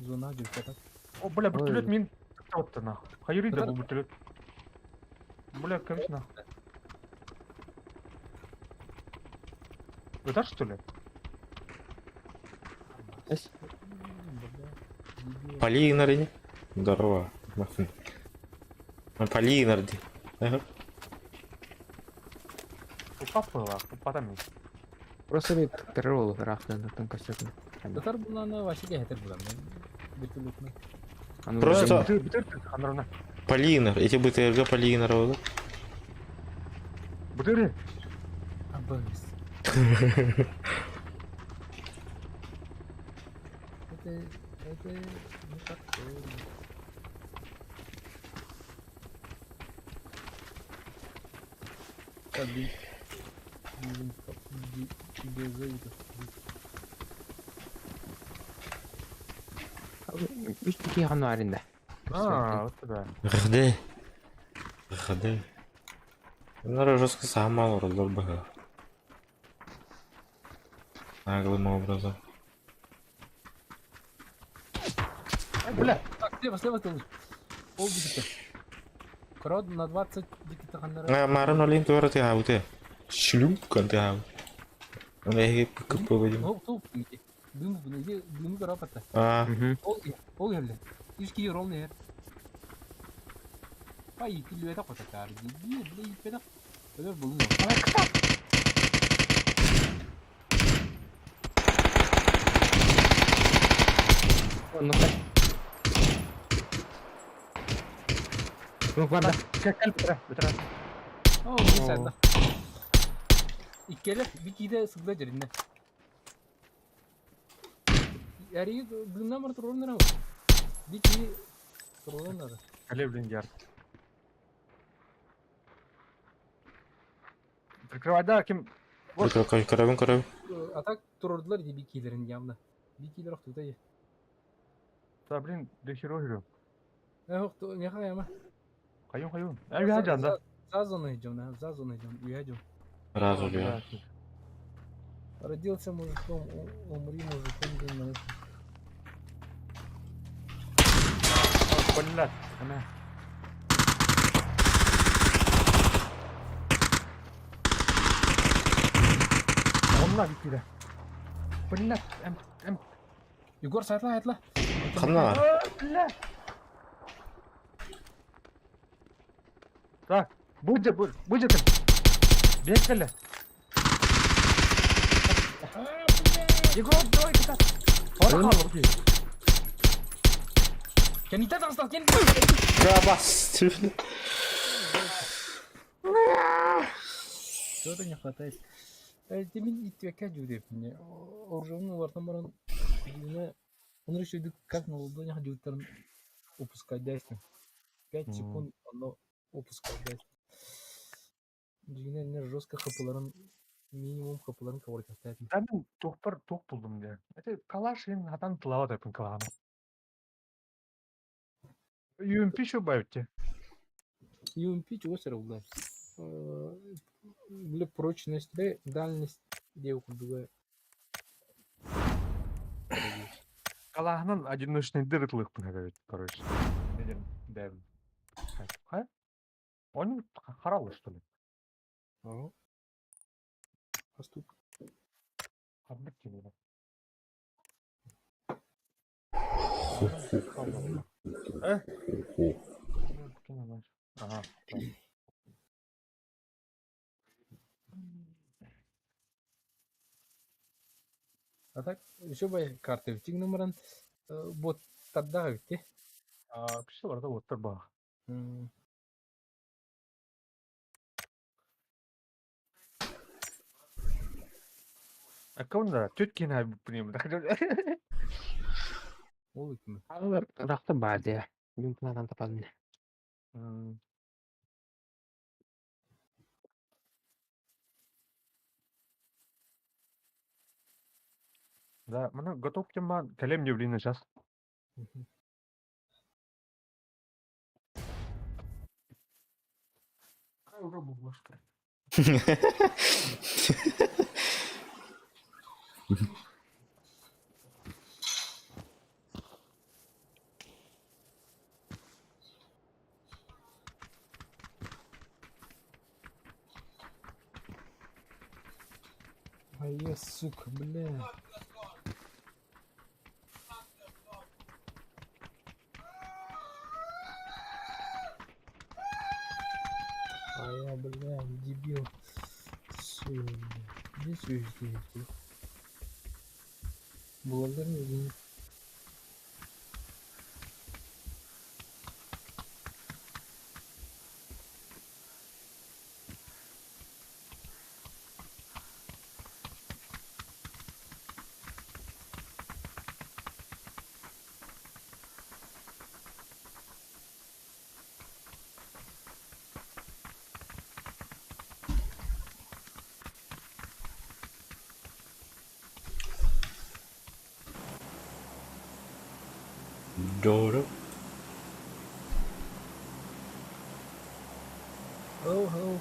Зона жүріп О, бля, вертолет Ой. мин. Вот нахуй. Хайри да Да. был вертолет. Бля, конечно. нахуй. Это что ли? Эс. Полинер. Здорово. Махн. Полинер. Ага. Упапала, упадами. Просто bir terör olur raftan костюм. Татар буланы вообще хәтер булам. Вертолетны. Просто- Ханрана. Полинер. Эти БТРГ Полинер. вот. Бутыры. Абыс. Это это не так. Так, Үч киһи ханна аренда. А, вот да. Где? Где? Наверное, жестко сама бы. Наглым образом. Ай, бля. Так, слева, слева ты. Пол диките. Крод на 20 диките ханнара. А, Марын олин туара ты хау ты. Шлюпка ты хау. Он я купил. Топ, топ, иди. Дым, иди, дым карапата. А, Ол, ол еле. Ишки рол не. Пай, килү это котатар. Ди, бля, ипеда. Öyle bulunmuyor. Ну так. Ну бар да. Как бутыра, бутыра. О, bu sende. Иккеле бикиде сыгда жеринде. Яри дымнан бар турган Бики турган Кале, блин, яр. Прикрывай, да, кем. Вот. Карабин, карабин. А так турурдулар ди бикилерин явно. Бикилер охтута. Да, блин, да херо херо. Эх, не хаяма. Хайон, хайон. Ай, я да. За зону идем, да, за зону идем, уедем. Разу, бля. Родился мужиком, умри мужиком, день на Блядь, она. Онна бикиде. Блядь, эм, эм. Егор, сайтла, айтла. Ханна. Блядь. Так, будет, будет, будет. Бегали. Егор, давай, кидай. Ора қалды. Кените тастал, кен. Габас. Чего-то не хватает. Ты меня итвека жүдеп мне. Оружие вартан баран. Он решил, как на ладонях дютерн упускать действие. 5 секунд оно упускать действие. Дүйнә жестко хапыларын минимум хапыларын кабыл итәп. Да мен тоқпар тоқ булдым де. Это калаш мен адам тылава деп каланы. UMP еще бавите. UMP чего сэр булды? Для прочность, дальность девку другая. Калааһынан одиночный дырытлыхпын эбит, короче. Дедим, дэм. Ха? Он харалы, что ли? Ага. Поступ. Хаббыт кини. Э? Ага. А так, еще бы карты в номеран бот тардаға битти. Кіші барда оттар ба. А кого надо? Тетки на блин. Ол икими. Алар рахта бар дия. Мүмкін адам тападым. Да, мына готов тема кэлем не блин сейчас. Уже бублашка. А я, сука, бля. А я, бля, дебил. Сука, бля. Иди сюда, иди. Благодарю, Евгений. Doğru. Hello, hello.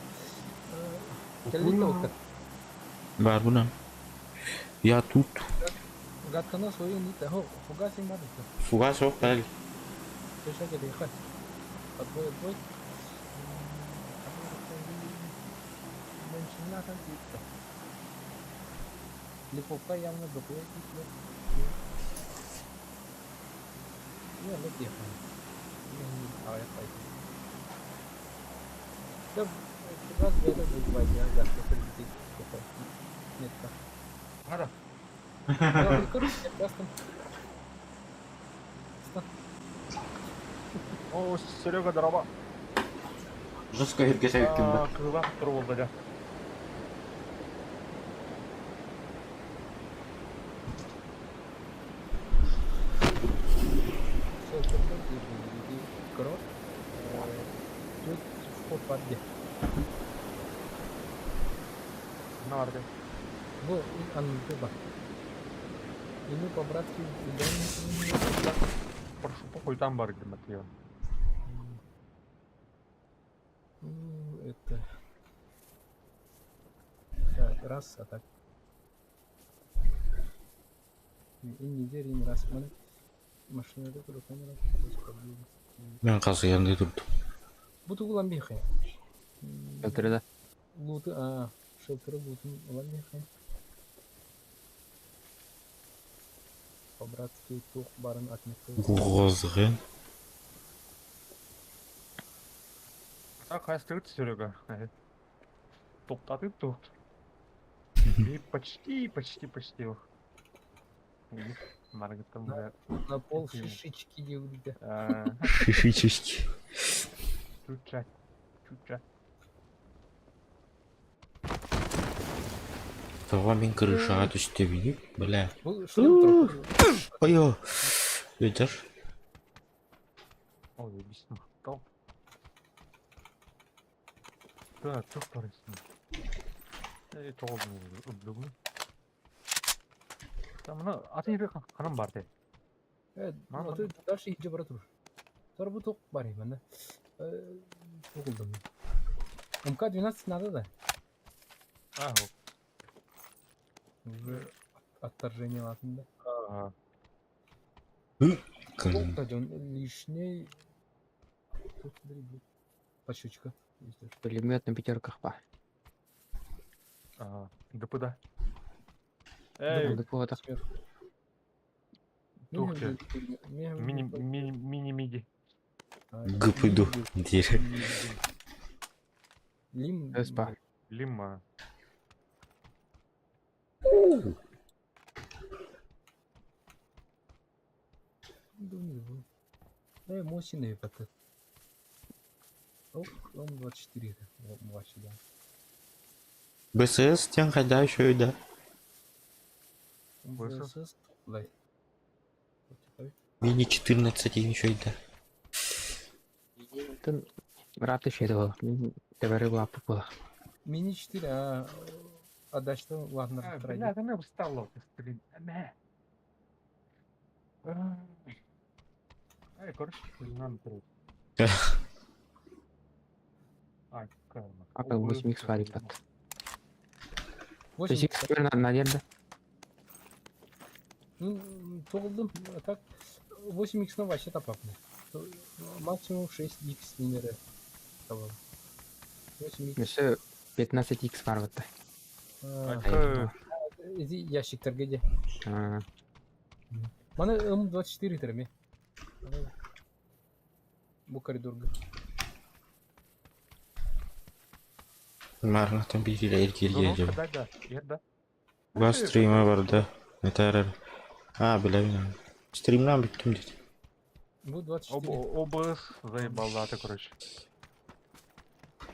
Кэллик да Бар бuna. Я тут. Гадкана свою не того. Фугаси мадыка. Фугас yok gel. Köşe geliyor. Отбой, отбой. Липовка явно доплыть. Не, ну тихо. А я пойду. Да, фугас где-то будет я завтра прилетит. Нет, так. Надо. О, Серега, здорово. Жестко herkese yüküm bak. Кыла турбул да. Тут вход в Нарды. Бу анны И мы по-братски идем. Прошу похуй там бар где Матвея. Ну, это... Так, раз, а так. И неделю, не раз. Машина камера. Ben kazı yanında durdum. Bu тугулан бихе. Өлтірді. Луты, а, шелтеры лутын улан бихе. По-братски тух барын отметил. Гозгын. Так, а Серега. Топтаты тут. И почти, почти, почти. Маргатом, да. На пол шишечки делают. Шишечки. Чуча. Чуча. Тава мен крышаға түсті биліп, бля. Бұл шлем Ой, Видишь? Ой, объясню. Да, что второй? Тоғыз бүгін. Там мына атын жерге қанам бар де. Э, дальше иди бара тур. Тор бу тоқ бар именно. Тоғылдым. МК-12 надо да? А, вот. Уже отторжение латында. Ага. Кын. Кстати, он лишний. Тут, смотри, блин. Пощечка. Есть даже. Пулемет на пятерках па. Ага, ДПД. Эй, Да, вот Сверху. Тухти. Мини, мини, мини, мини-миди. Гпду. Диир. Лим. Спа. Лима. Э, мощный этот. Оп, он 24. Младший, да. БСС тен хайда еще и да. ВСС. ВСС. Лай. Вот такой. Мини 14 еще и да. Рад еще этого. Говорил лапу была. Мини 4, а отдача ладно, А, троих. бля, она устала, блин. Мә. Ай, короче, нам труд. Ай, карма. А как 8 х варик под. 8 8 х на надежда. Ну, тоғылдым, а так 8х на вообще тапапны. Максимум 6х номера. 8х. Еще 15 х вар вот. А, Эти ящиктер где? Мана М24 терме. Бу коридорга. Марна там биир кирге Да, да, да. Ба стрима барда. Метарар. А, бля, стримнан бүттүм дейт. Бу 24. ОБС заебал, ты, короче.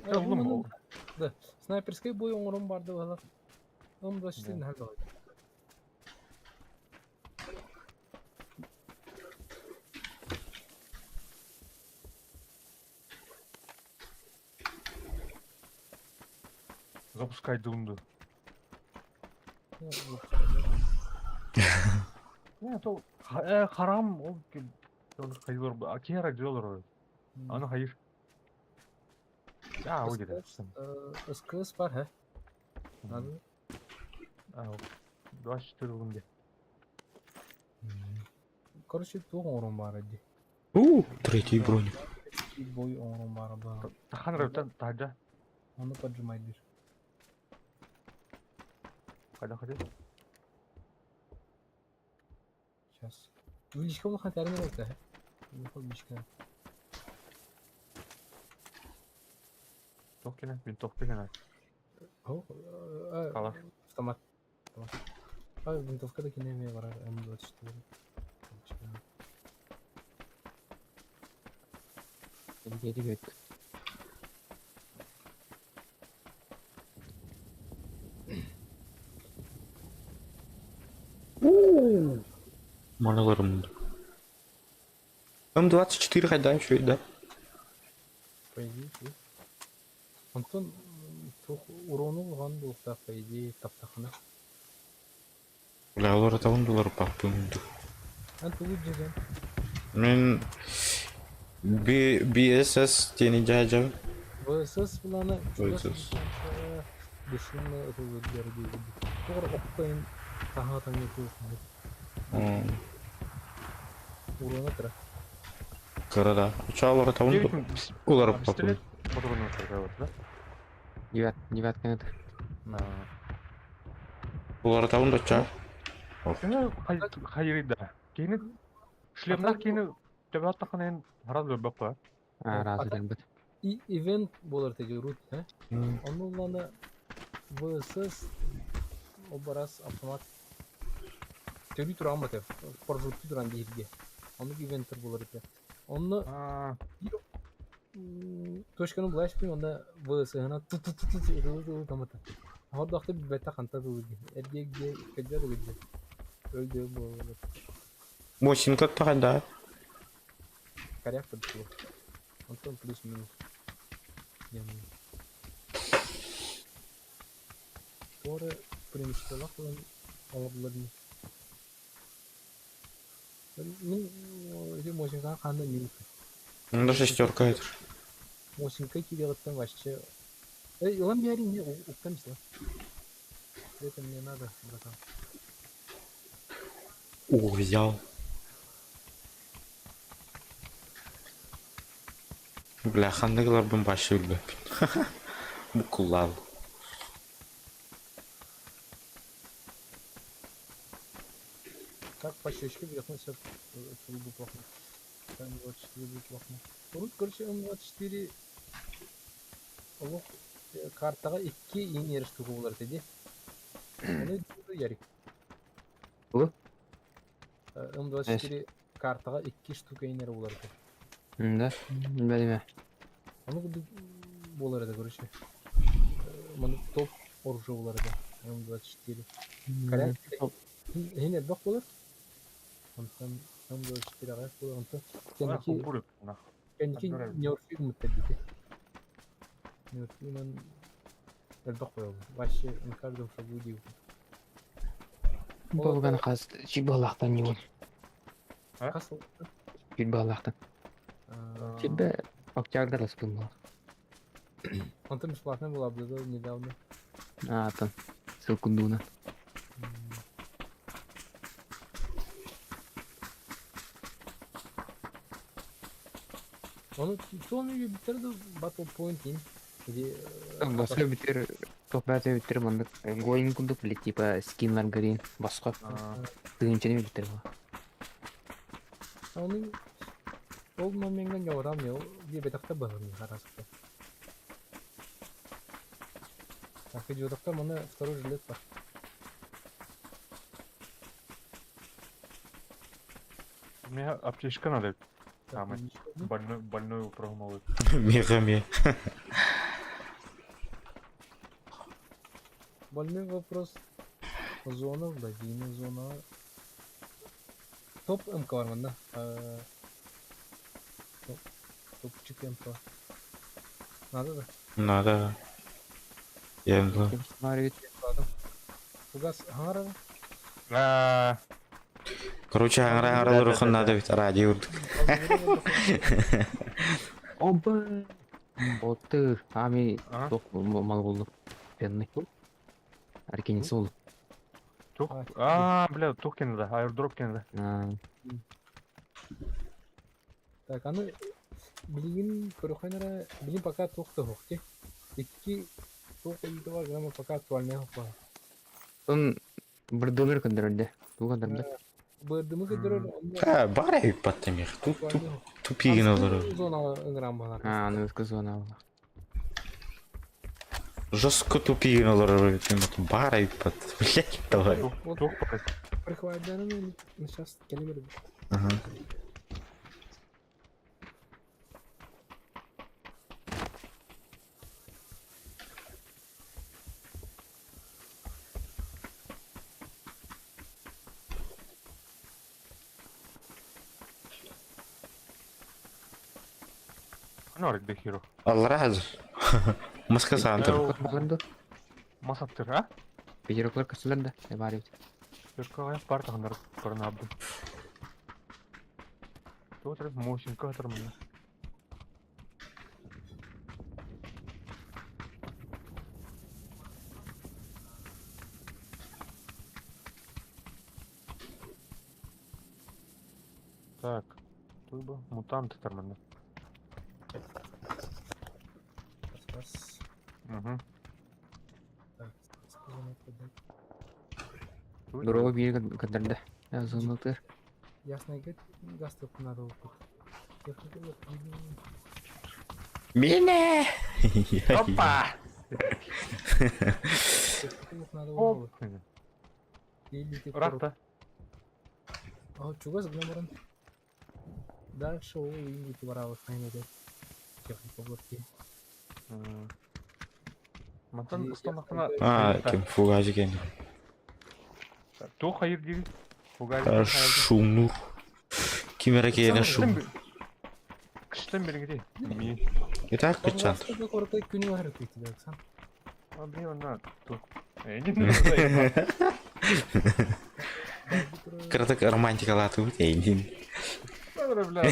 Э, бу мана- Да, снайперский бой оңорон барды бала. М24 Да. нәл бар. Запускай дунду. Не, то харам, ол хайыр, а кера делор. Аны хайыр. А, ой, да. СКС бар, ха? Надо. А, 24 күнде. Короче, туох оңорон бар иди. У, третий броник. Бой оңорон бар ба. Тахан рөптен тажа. Оны поджимайдыр. Қайда қайда? Сейчас. Үлишке улахан тәрін болду, ха? Үлишке. Тоқ кене, мен тоқ кене. О, Калаш. Автомат. Автомат. А, винтовка да кине бар М24. Где Маналарым. М24 хайда еще и да. По идее, тий. Антон тух урону улган булукта, по идее, таптахына. Бля, олар атабын долар папым. Ан тугу жеген. Мен B BSS тени жажа. ВСС буланы ВСС. Бешумно это выдерди. Тугр оккойн таха там не тух. Урона тра. Карада. Ча олар атабын олар папым. Пистолет патронов такая вот, да? Девят, девятка это. Олар атабын да ча. Кені хайыр да. Кені шлемнар кені төбәт тақын харам бөк қой. А, разве там будет? И ивент болар теги рут, ха? Оны уланы ВСС обарас автомат. Төрү туран бат, паржуту туран дирге. Оны ивенттер болар эте. Оны точканы булаш пин онда ВС-на ту ту ту ту ту ту тамата. Хордохто бета ханта ту эрге ге кеджер гидде. Өлдө бу. Мосинка таганда. Коряк подшло. Антон плюс-минус. Я Торы преимущество кылын алабылар. Мин эти Мосинка кандай минут. Мында шестерка это. Мосинка кидегаттан вообще. Эй, улам бери не уктамсың. Это мне надо, братан. О, взял. Бля, ханнык ыларбын вообще билбэппин. Буккуллаабыт. Так по щечке вернуться плохо. М24 будет плохо. Урут, короче, М24 олох картаҕа икки иин штука булар этэ дии. Ону Ярик. Тугу? М24 картаҕа икки штука иин булар этэ. Да, билбэтим. Ону курдук буолар этэ, короче. Маны топ оружие булар этэ. М24. Коряк иһин элбэх буолар. Онтон М24 аҕыйах буолар. Онтон кэнники кэнники нерфи гыммыттар диэтэ. Нерфинан элбэх буолар. Вообще на каждом шагу диэбитим. Болган хас чик баалаахтан ньуун. Хас Чик баалаахтан. Чирбэ октябрьда ласпын буолар. Онтон бесплатно была обзор недавно. А, там ссылку дуна. Ону туон бүтэр да Battle Point ин или Босхо бүтэр туох баата бүтэр маннык гоин курдук били типа скиннар грин босхо тыынчаны бүтэр була. Ону ол момеҥҥа ньоҕурам ол диэбэтэхтэ быһыны хараспы. Так идиотовта маны второй жилет бар. У меня аптечка надо. Самый больной, больной прогмалы. Меха ме. Больной вопрос. Зона, Владимир, зона. Топ МК бар манна. Топ, топчик МК. Надо да? Надо. Я не Бар Ладно. Фугас хаҥара. А, Короче, аҥара аҥаралар надо ведь радио урдук. Оба! Боты, ами А? туох мал болду. Пенный. Аркенис ол. Тух, а, бля, тух кенде, аирдроп кенде. Так, аны билигин көрөхөн билин пока туох да суох дии. Икки туох ыйыыта бар гына пока актуальнай суох Он бырдымыр көндөрөрдө. Туу көндөрдө. Бырдымы көндөрөр онно А, бар эбит баттамих. Туп туп тупигин олорор. Зона ыҥыран балар. А, аны өскө зона була. Жестко тупигин олорор эбит. Бар эбит бат. Блять, давай. Тух, тух пока. Прихватдарым сейчас келемер. Ага. Норик дехиро. Аллара хазыр. Маска саантыр. Баларды. Масаптыр, а? Пятероклар кысылар да. Бар эбит. Түркөҕө бар тахынар көрүнабын. Туох эрэ Мосинка турмуна. Так, тут бы мутанты тормоны. Раз. Угу. Так, зона подать. Дорога биир көндөрдө. Зона тыр. Ясно, газ только надо укут. Техника вот. Мине! Опа! Техника вот надо Оп! укут. Или Рахта. А чугас гламоран. Дальше ол ингути барабы хайнеде. Техника вот. Мантан устамахтана. А, кем фугажи кен. Туох хайыр диби. Фугали. Шумнур. Кимера кейен шум. Кыштан бергеди. Ми. Итак, кычантыр. Коротко күнү бар кетти Оксан. А, блин, она тух. Не знаю. Кыратык романтикалааты бут эйдин. Бля,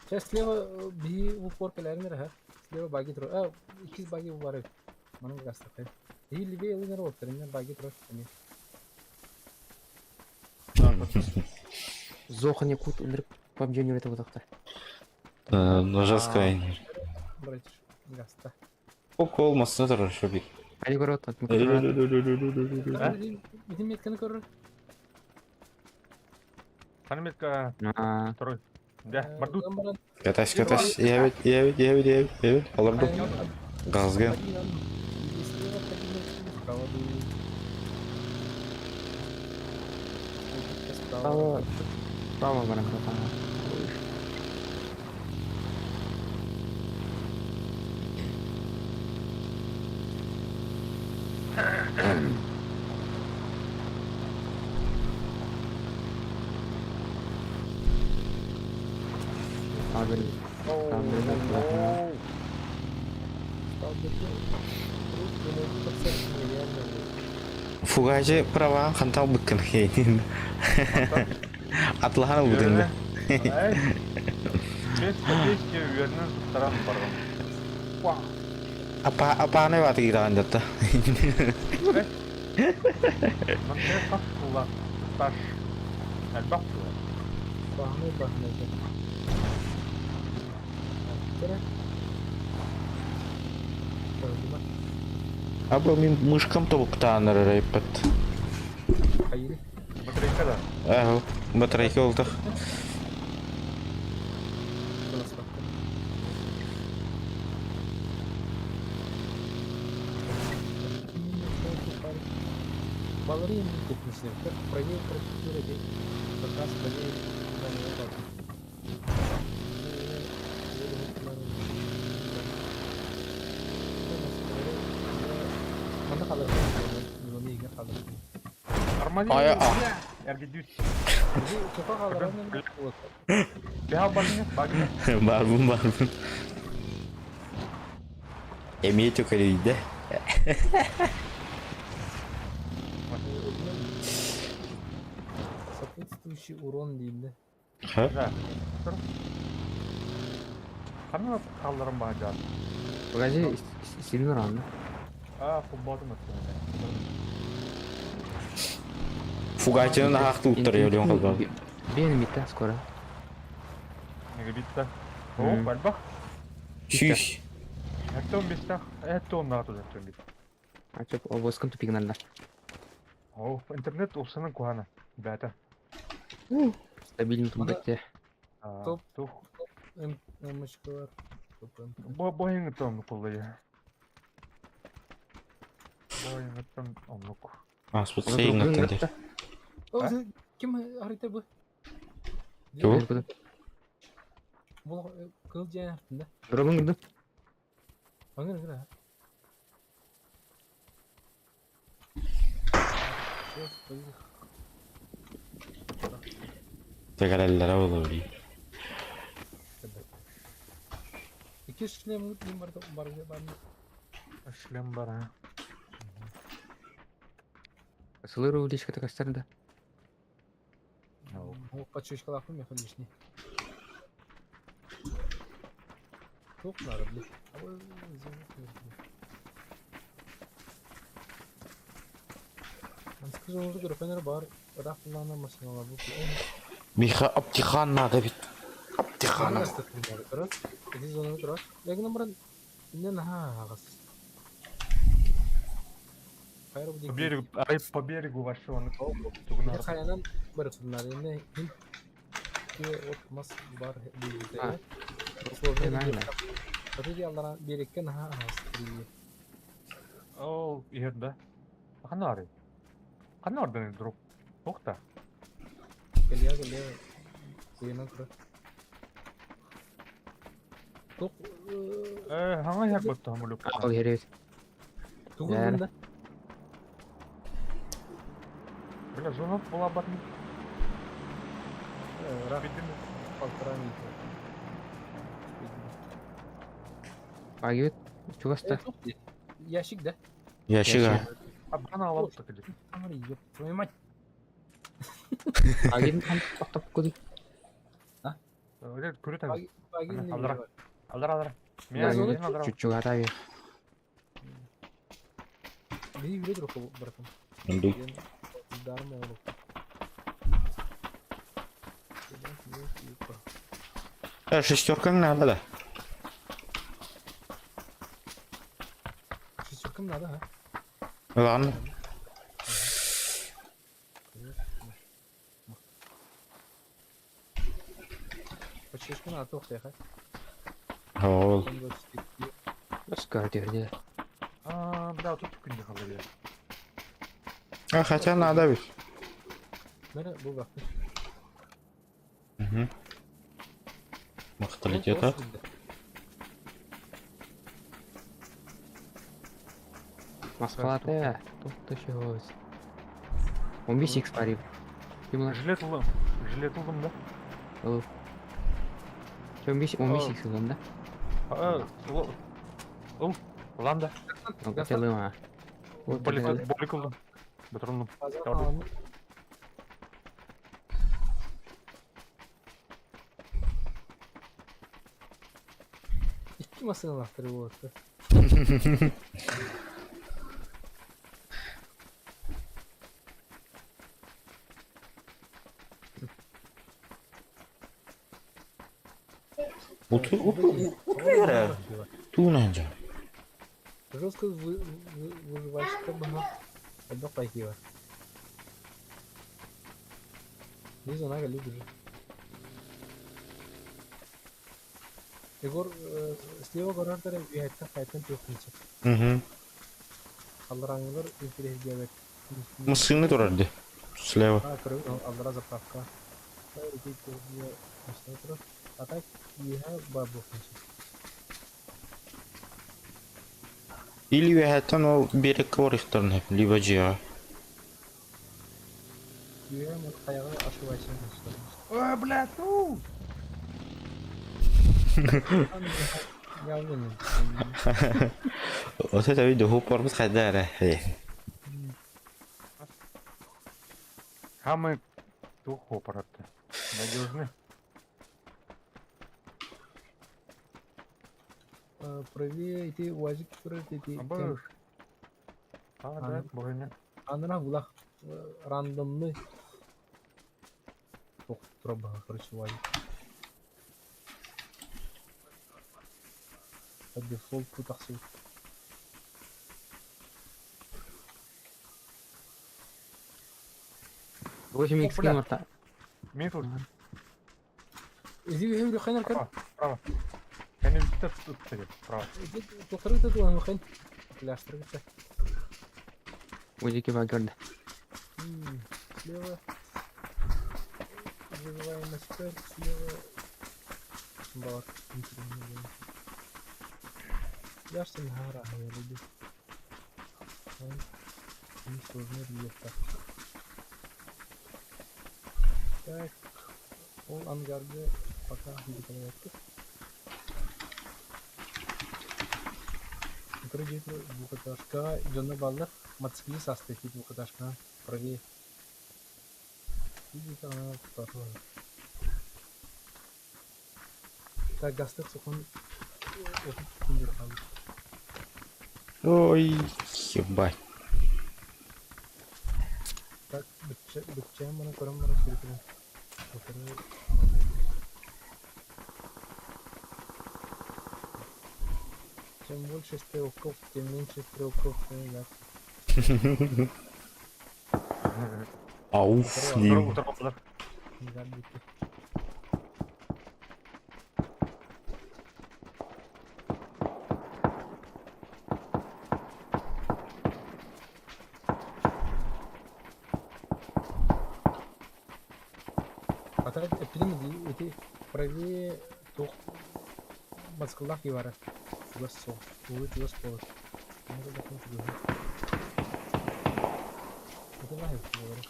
Сейчас слева би в упор калярнер, ха. Слева баги тро. А, иккис баги бар. Манын гастак. И левее лынер вот, тренер баги тро. Зохан Якут ынырык PUBG ойнур этэ. Ну, жестко. Братиш, гаста. Укол массына турар шобик. Али көрөт, А? Ити метканы көрөр. Ханыметка Аа, второй. Да, бардут. Катась, катась. Я ведь, я ведь, я ведь, я ведь, я ведь. Алырдым. Газген. Справа, справа баран братан. Абель, Оу. Фугачы права хантал быккын хейнин. Атлахан бутында. Эй. Бес по 200 вернен таран барган. Апа апаны баты кираган жатта. Мантер кастула. Таш. Әлбак тула. Бахны бахны. Аба мин мышкам тобуктааныр райпат. Хайри. Батарейка да. Аху, батарейка болдық. Балерин техничный. Как правее процедуры как раз правее Армани. Ай, а. Эргидюс. Беха барны, багны. Барбын, барбын. Эмие төкөлүйді. Соответствующий урон деймді. Ха? Да. Қаны қалдырым баға Погоди, сильно рано. А, футболдым өтті. Фугачының ақты уттар елеон қалбады. Бен мита скоро. Неге битті? О, бальбақ. Шүш. Әтті 15-тақ. Әтті 10 нағат өтті 15. А чё, обоском тупик надо. О, интернет осының куаны. Бәті. Стабильно тут бәтте. Топ. Тух. Мышкалар. Топ М. Бойыңы том қолы. Бойыңы том омлук. Аспыт сейін. О, ким харita bu? Ким? Бұл кыл жайын артында. Дробын кірді. Аңыр аңыр. Тәгәрәлләре olur. İki шлем ким бар бар бар. Шлем бар, а. Сылыру личка такая старда. О, подшишкалапым мен лишний. Тоқ нары, блин. Анскы көрөпөнөр бар, рафлана машиналар бу. Миха Аптихан нады бит. Аптихан. Эти зонаны турар. Ләкин баран иннен ха агас. Хайр бу По берегу, ай, по берегу вообще он. Тугнар. Хаянан бар суннар инне хин ки от мас бар А. бу. Условно. Нормально. Отеди аллара береккен ха агас. О, ерді. Қаны ары? Қаны ардың друг? Тоқта. Келия келия. Куйнан тура. Тоқ Э, хаңа як бітті хамылып. Ал еребет. тугун да. Бля, зона була батын. Раф Битті. полтора метра. Агибет. Чугаста. Ящик, да? Ящига. А бана алып та келеді. Смотри, ёб твою мать. Агибет тоқтап көді. Öyle көрі Баги не Алдыра. бар. Алдыр, алдыр. Я Мен зону мен алдыр. Чуть-чуть аби. Бери бери друг, братан. Унду. Дарма олуп. Шестеркаҥ наада да? Шестеркам надо, а? Ылаҕын. Почешка надо туохтайха. Ол. Скоро түһэрдилэр. А, бля, тут күндү халабия. А, хотя надо ведь. Бары бу бакты. Угу. Макталитет, а? Москвата. Тут еще 15 икс пари. Ким Жилет ыллым. Жилет ыллым да? Ыл. 15 15 икс ыллым да? А, ыл. Ылам да. Ылым а. Болик болик ыллым. Бөтөрүннүм. Икки массыыналаахтар буолуохтар. Уту уту уту Туунан дьэ. Жестко выживальщика баһа элбэх пайки бар. Биз она любит. Егор слева көрөр үһэттэн хайтан туохтунча. Угу. Аллараңылар интеллигенция Массыына турар дии. Слева. А, көрөбүн аллара заправка. А так үөһэ бар буолуохтун Или үөһэттэн ол биэрэккэ барыахтарын сөп, либо дьиэҕэ. Үөһэ хайаҕа ошибайся. Ой, блядь, ну! Я уверен. Вот это видео упорбут хайда эрэ. Хамы тух аппараты. Надежны. Правее ити УАЗик турар ити. Абыш. А, да, броня. Анара булах рандомный. Ох, троба, короче, УАЗик. По дефолту тахсыбыт. 8 икс Бля. марта. Мен тут. Иди үһү хайнар көр. Право, право. Кәне битте тут право. Иди тухтары туту хайн. Пляштыр битте. Узики бар көрдө. Слева. Выживаемость 5, слева. Бар. Пляж гора, я люблю. Несложный рельеф так. Так. Ол ангарга пока бүтүрбэппит. Утары двухэтажка дьоно бааллар. Мотоциклист аста ити двухэтажка правее. Видите, она потом. Так, гастык сухон күндер қалды. Ой, ебать. Так, бүтчәм мана көрөм бара сүрүкүнөн. Утары Чем больше стрелков, тем меньше стрелков. Да. Ауф, ним. Утыр бааллар. Да, бүтті. А так эпидемия эти правее тух мотоциклах и вара. Чугас сол. Улы чугас полы. Надо так не чугас. Это лайв говорю.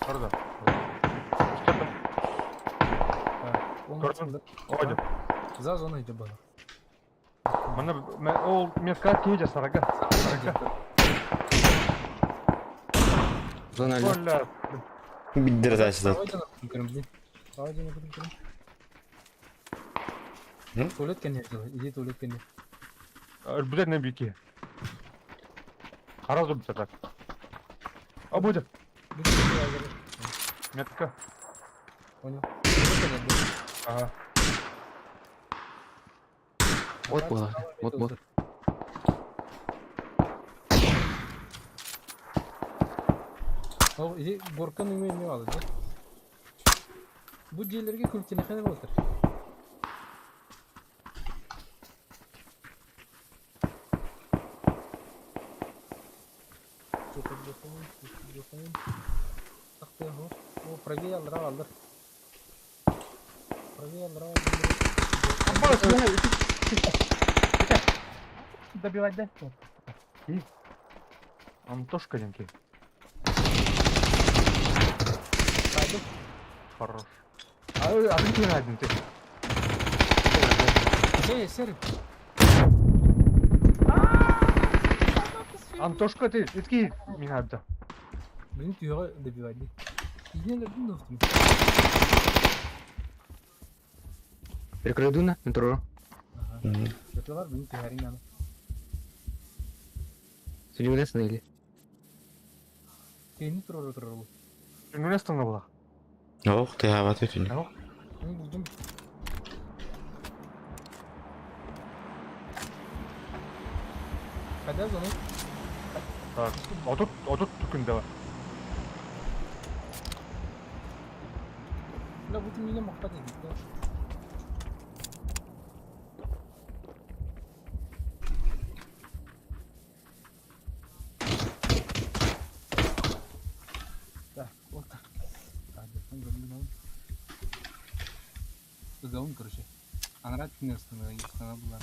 Орда. Он Көрдүм. Ойды. За зоной идет было. Мана ол метка кейде сарага. Сарага. Зона өлдө. Оля. Биддер тасыдат. Давайте на көрүм. М? Туалет кенде иди туалет кенде. Өлбүден не бики. Хараз өлбүтэ так. А будет. Метка. Понял. Вот он, Ага. Вот Так, было. справа Вот, вот. метался. Ол иди горканы үҥүө эмиэ баалар да? Бу дьиэлэргэ күлтэнэхэ буолтар. О, правее аллара аллар. Правее аллара аллар. Добивать, да? И? Антошка деньги. Пойду. Хорош. А, а ты один ты. Эй, серый. Антошка ты, итки меня да. Блин, түйеҕэ добивать дии. Киинэлэрдин да Прикройду на метро. Ага. Мгм. Бэтэлэр блин түһэрин аны. Судьбы остановили. Киини турар турар. Ну не была. Ох, ты хават өтүн. Мин булдум. Когда звонок? Так, а тут түкүн давай. Бля, вот меня махтат да? Так, вот так. Так, Ыгалым, короче. Анрат она была.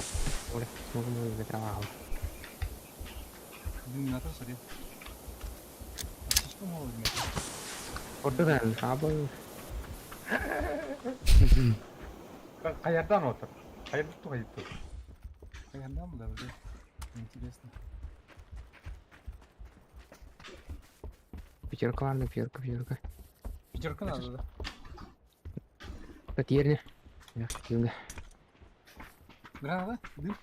Оля, смогу мы трава. Иллюминатор, смотри. Слишком мало возьмет. Да, абы. Хаярдан отыр. Хайырды ту хайырды. Хаярдан да, уже. Интересно. Пятерка, ладно, пятерка, пятерка. Пятерка надо, да? Потерня. Я Граната? Дым?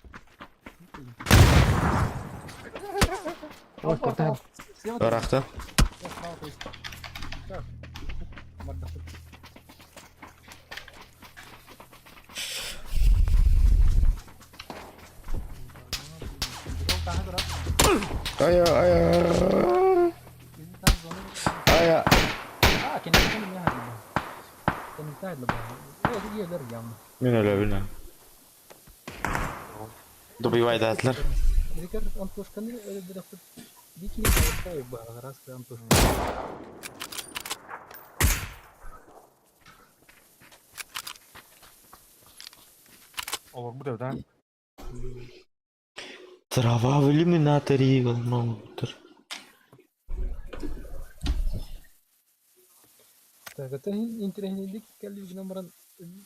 Вот, вот, Слева, Барахта. справа, то есть. Так. Мордаху. Ая, ая. Ая. Мен өлөбүн. Добивайдатлар. Olur bu да. Трава в иллюминаторе волнутр. Так, это интересный кэлли баран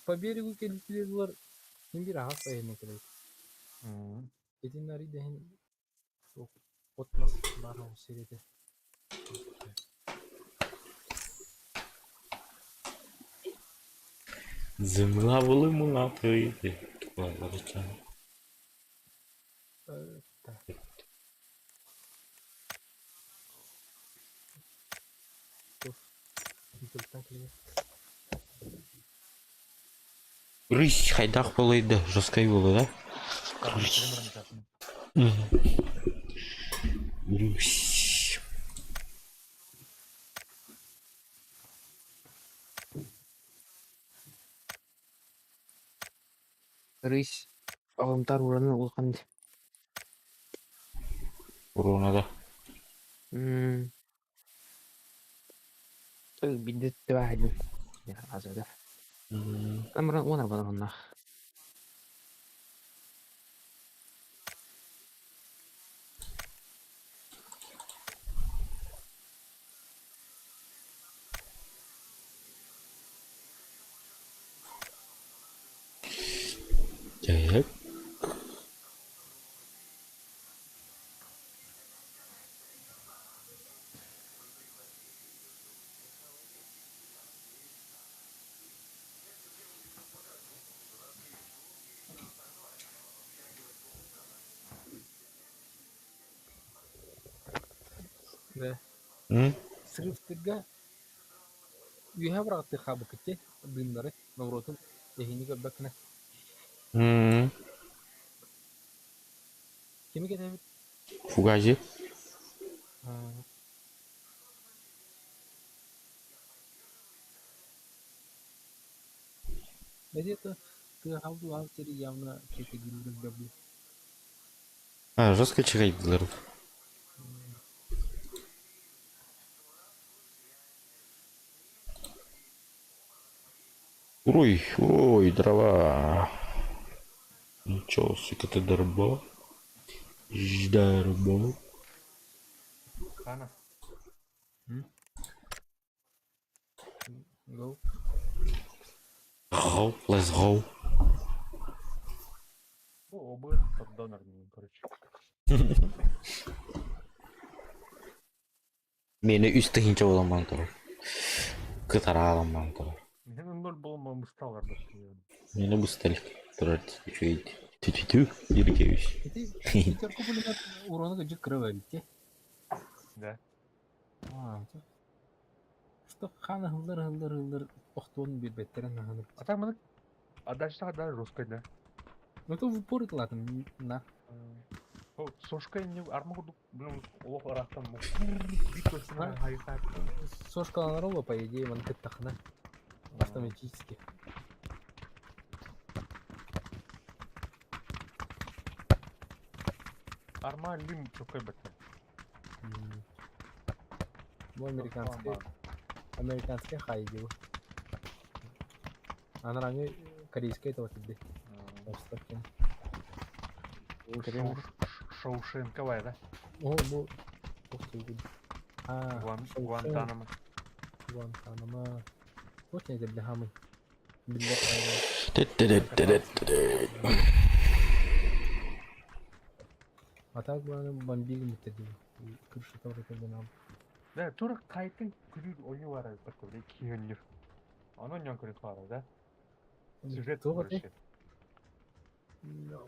по берегу кэллилэр ким бир ахас айны кэлли. Этин ари дехин отмас бар ол середе. Земля в иллюминаторе. Так. Рысь хайдах болайды, жесткай болы, да? Рысь. Рысь. Ағымтар ураны улхан. Урона да. Бидет واحد. يا عزيزي. أمر وانا بضرنا. Так. Да. М? Срыв тыга. Үөһэ быраҕаттыы хаалбыккыт дии, дыымнары, норуотун эһиини көрбөккүнэ. Кими кэтэһэбит? Фугази. Где-то тыаһаабыт сири явно чекегирлэр бу. А, жестко чихайдылар. Ой, ой, дрова. Ничего, сука, ты дорбо. Ждарбо. Хана. Go. Go, let's go. О, ОБС под донор, короче. Мени үс тыһыынча буолан турар. Кытараалан турар. Мин ноль буолан бысталар да. Мени быстал турар үчүгэй. Тү-тү-тү, Иркевич. Ити пятерку пулемет урона кыдьык кыра эбит Да. А, что хана ыллар ыллар ыллар охтуон биэрбэттэрин аһаны. А там мы... А дальше да, жестко, да. Ну это в упор ладно, на. О, сошка не арма курдук, блин, олох арахтан Сошка ланарола, по идее, вон тахна. Автоматически. Арма лим чокой баттар. Бу американская, американская хайди бу. Анараны корейская это вот иди. Шоушенковая, да? О, бу ух ты, гуд. А, Гуантанамо. Гуантанамо. Вот я бля хамы. А так главное бомбили мы Крыша тоже как бы нам. Да, турок кайтын күлүр ойу бар такой, да, кийөннүр. Оно нён көрүт баар, да? Сюжет короче.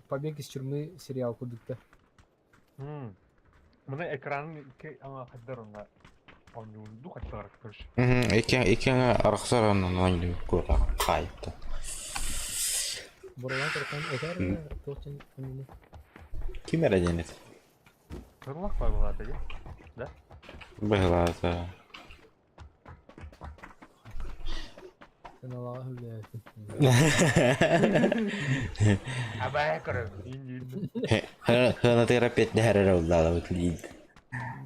Побег из тюрьмы сериал кудыкта. Мына экранын икки аңа хаддар онна оонньуунду хаттар короче. Икки икки арахсар оннан оонньуу куота хаайта. Бурулан турхан этэр туох дьэн Ким эрэ диэн этэ? Тырлах бабылаата дии. Да? Быһылаата. Сыналаҕа үлэлээтим. Абай көрөм. Ханатыгар эппиэтинэһэр эрэ уллаалабыт лиид.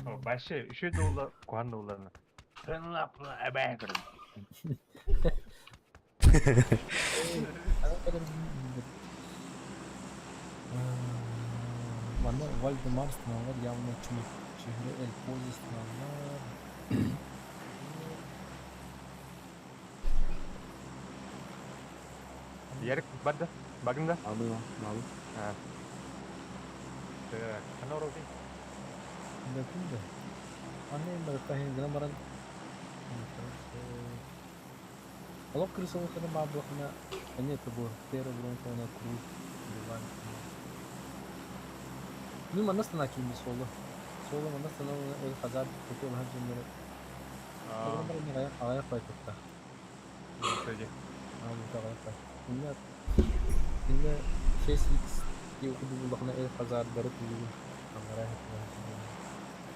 Вообще, еще доллар, куан долларына. Тынлапла абай көрөм. Манна Вальдемар становар явно чмых. Чигре Эль Пози становар. Ярик барды? Багында? Алды, алды. Так, хана ороби. Да кунда. Аны барыта гына баран. Олох крысолохана баблахана они это был Терра Бронкона Круг Диван. Ну, манна станачы соло. Соло манна станал Эль Хазар хотел хаджимер. Гына баран не агая файтта. А, ну давай так. У меня у 6x и уходу булахна Эль Хазар бары тулугун. Ангара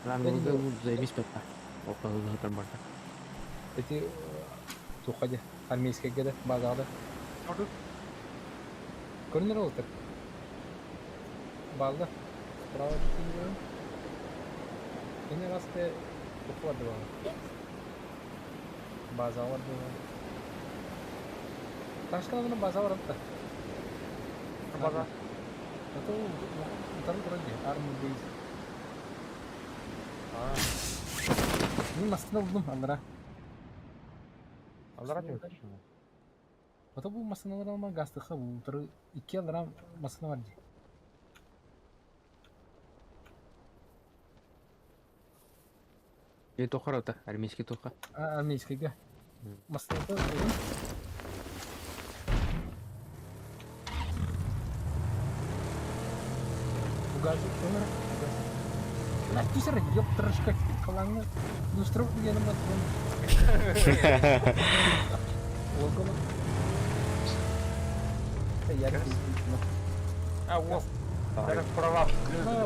Лан бу заебись пеппа. Опа, хатар барда. Эти тухади армейская геде базада. Көрүнөр олтыр. Балда. Справа дикин Кини расте тухвады бар. База бар дыва. Ташкаларына база бар да. База. Это утары вроде арми бейс. А, Ну, маскына булдум андара. аллара деп. Ото бу масыналар алма гастыха бу утары икки алара масына бар ди. Не тохар армейский тоха. А, армейскийге. Масыналар Угазы өмір. Блядь, түсер, ёптарышка, халаңы. Дуструк дегенім аттым. Олгону. Я А, вот. Даже права.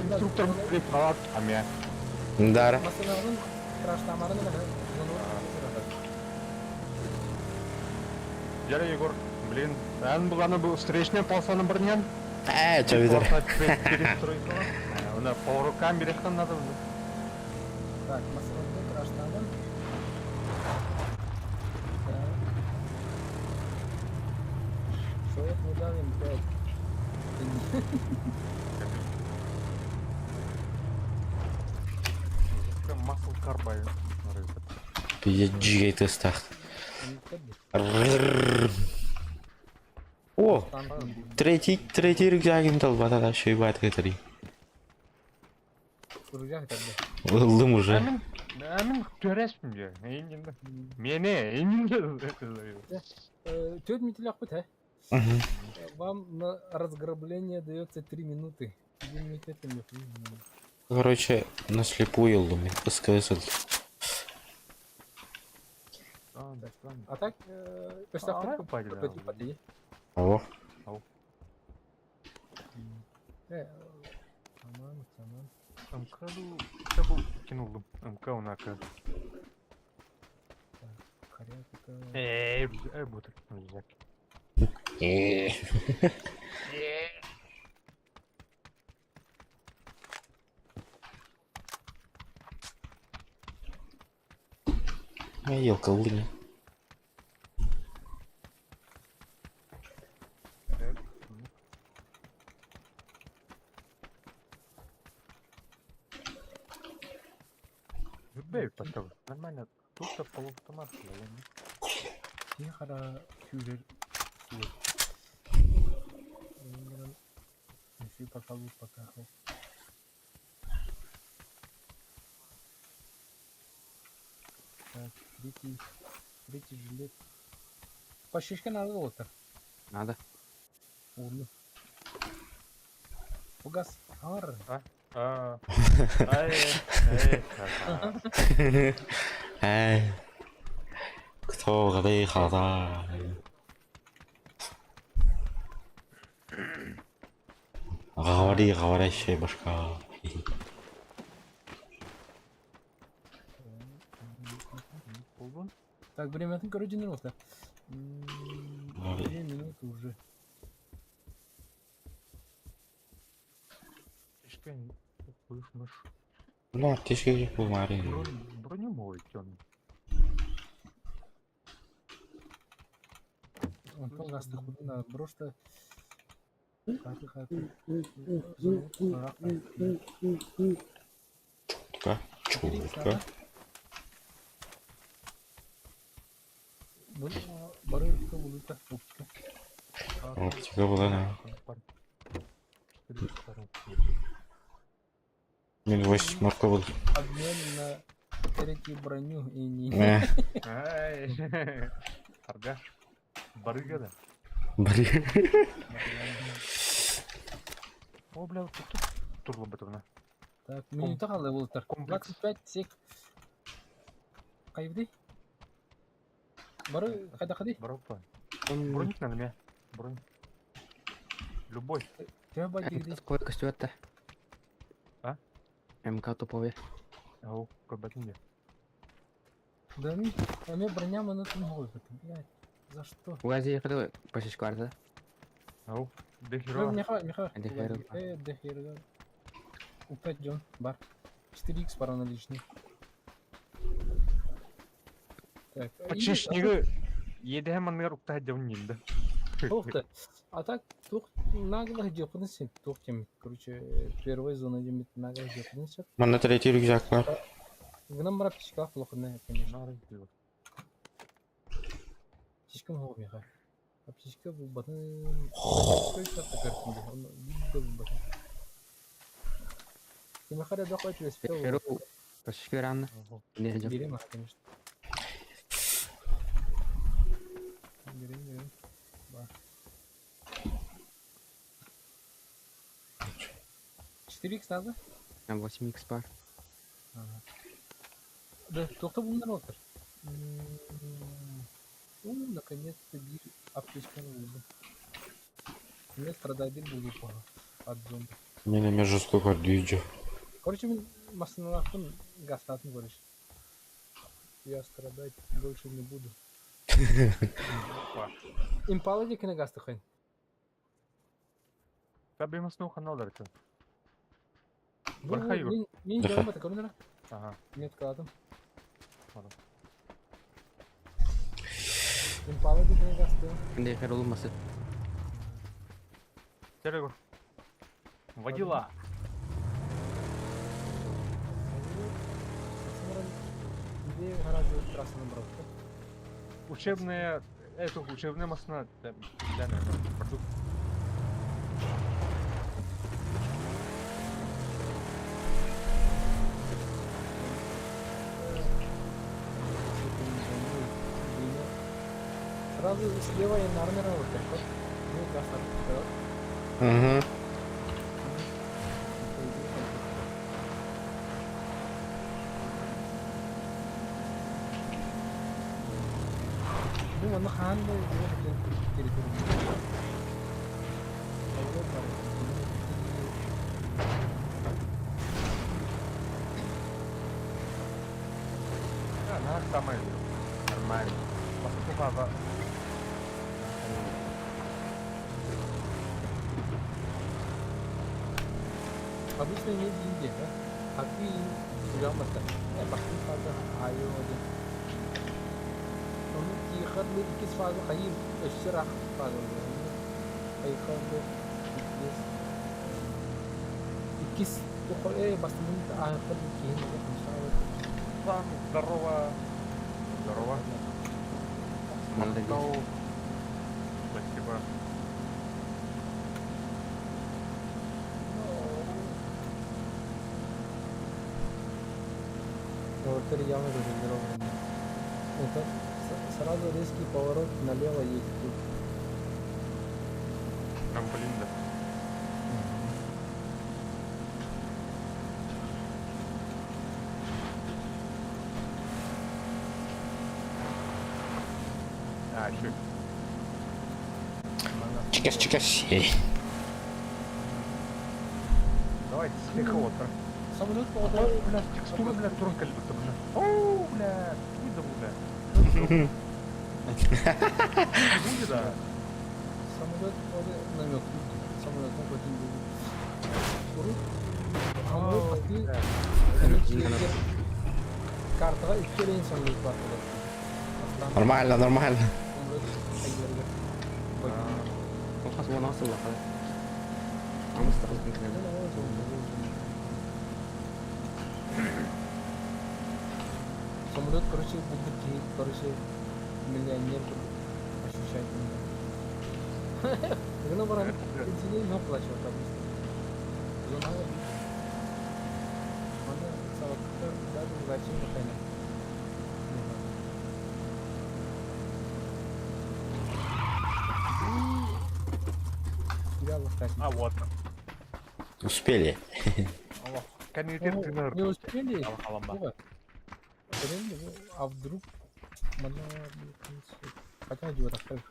Инструктор, блядь, права. А меня. Дара. Масыналарын краштамарын Дядя Егор, блин, ан буланы бу встречная полосаны бирнен. Э, чё видер? Перестройка. Она по рукам берехтан надо. Так, масыналарын краштамын. Так. Что мы давим, блядь? Масл карбай. Пиздец, джигай тестах. О, третий, третий рюкзак им дал, бата да, шуй бат кетери. Рюкзак тогда. Ылдым уже. Амин, амин төрәсмин же. Эйнинде. Мене, эйнинде. Тёть метелях пут, а? Мгм. Вам на разграбление дается 3 минуты. Короче, на слепую ылдым. СКС. А так, А, Алло. Тамам, тамам. МК ду, кинул МК у нака. Хорятика. Эй, эй, будет рюкзак. Елка лыни. Бей, поставь. Нормально. Тут-то полуавтомат, наверное. Тихо, фюрер. Еще пока лук пока. Так, третий, третий жилет. По шишке надо золото. Надо. Умно. Угас. Ар. А, ай, эй, ха-ха. Эй. Кто говорит хата? Говори, говорящая башка. Болду. Так, время короче, не роста. Говори. 2 минуты уже. Шишка, мыш. Бля, тишки бумари. Броню мой тён. Он гасты худына брошта. Хаты хаты. Чутка, чутка. Бары булута оптика. Оптика была, да. Мин восьмерка был. Обмен на третью броню и не. Ай, Арга. Барыга да. Блин. О, бля, тут турло бытовна. Так, минута қалай болтар? Комплекс. 25 сек. Қайбди? Бары қайда қади? Бропа. Броник надо мне. Бронь. Любой. Тебе бадигди. Такой костюм-то. А? МК топовый. Ау, кабатинде. Да ми, а мне броня мы на том блядь. За что? Угази ехали по да? Ау, Ну, дехера. Михаил, Михаил. Дехера. Дехера. Упадем, бар. 4х пора наличный. Так. Почешнигі еде маннер укта дәунинді. Тоқта. А так, тух нагло где сеп, тух тем, короче, первой зона демит нагло где сеп. Мана третий рюкзак бар. Гнам брат птичка плохо, не, конечно. Птичка мого меха. А птичка был батын. Он был батын. Ты махара дохуя тебе спел. Херу. Пошишка рано. Не ждем. Бери, мах, конечно. Бери, бери. Ба. 4х надо? 8 х пар. Да, туохта булунар олтар. У, наконец-то биир аптечканы булдум. Мне страдать буду от зомби. Мен эмиэ жестко көрдүү Короче, мин массыыналаахпын газтаатым короче. Я страдать больше не буду. Импала диэкини газтыхын. Табимасну ханалдарты. Бу Бархайгыр. мин мин Даха. дьонум бата көрүнэрэ. Ага. Меткаладым. Ладно. Импала диэкини газтыым. 근데 хер olması. Серега. Водила. Учебная... Эту учебная масна... Да, наверное, продукт. Сразу слева и нармера вот так вот. Ну, газ Угу. Ну, онно хаан да территория. Да, на самое. Нормально. Баскупава. Обычно не деньги, да? А ты грамотно. Я пошли фаза айоды. Onu тихо иккис фаза хайыр өссө рах фаза хайхарды иккис иккис тухо бастымын аахыр киһин Пан, здорово. Здорово. Молодец. Здорово. Спасибо. Теперь явно уже здорово. Это сразу резкий поворот налево есть тут. Трамплин, да. А, еще. Чикас, чикас. Давайте, слегка Самолет О, попадает. бля, текстура, бля, тонкая, будто, бля. О, бля, выдал, бля. Будет, да. Самолет намек. Самолет хотим будет. Самолет пошли. Картаға икки рейн самолет бар. Нормально, нормально. Самолет Olmaz o nasıl bakalım. Ama sıkıntı ne? Самолет, короче, будет, короче, миллионер ощущать меня. Гына баран пенсионер оплачивать обычно. Зона Аны сабакта даже зачем кайна. А, вот. Успели. Не успели? А вдруг Хотя идиот оставь.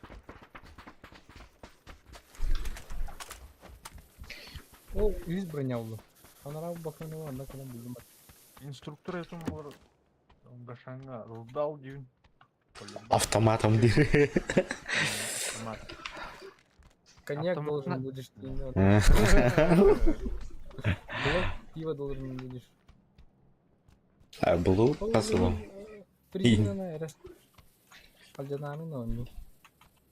О, үз броня oldu. Анара баканы анда калан булдум. Инструктор этому Гашанга рудал дюн. Автоматом дыр. Автомат. Коньяк Автомат- должен будешь ты. Блок пива должен будешь. А блуд посылом. Призна раз. Альдянаны но не.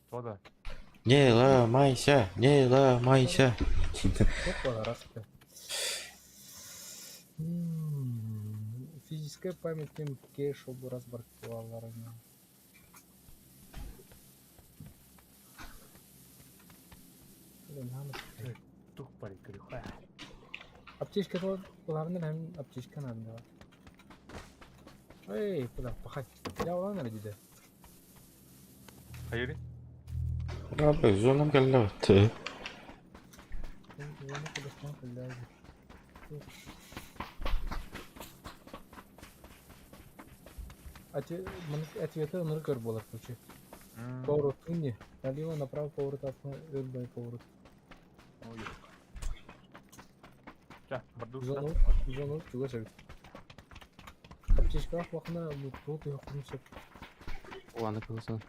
То да. Не ломайся, не ломайся. Опа, раз. Физическая память тем кеш разбаркивала. Тух парик. Аптечка то главное нам аптечка надо. Эй, куда пахать? Я улан диде. Hayır. Abi зонам келді. Ответы ынырык өр буолар, короче. Поворот не. Налево, направо поворот, өлбөй поворот. Ой. Ча, бардуста. Зону, зону чугас эбит. Аптечкалаах бахына луттуу туһахпын сөп. Уланы кылсын.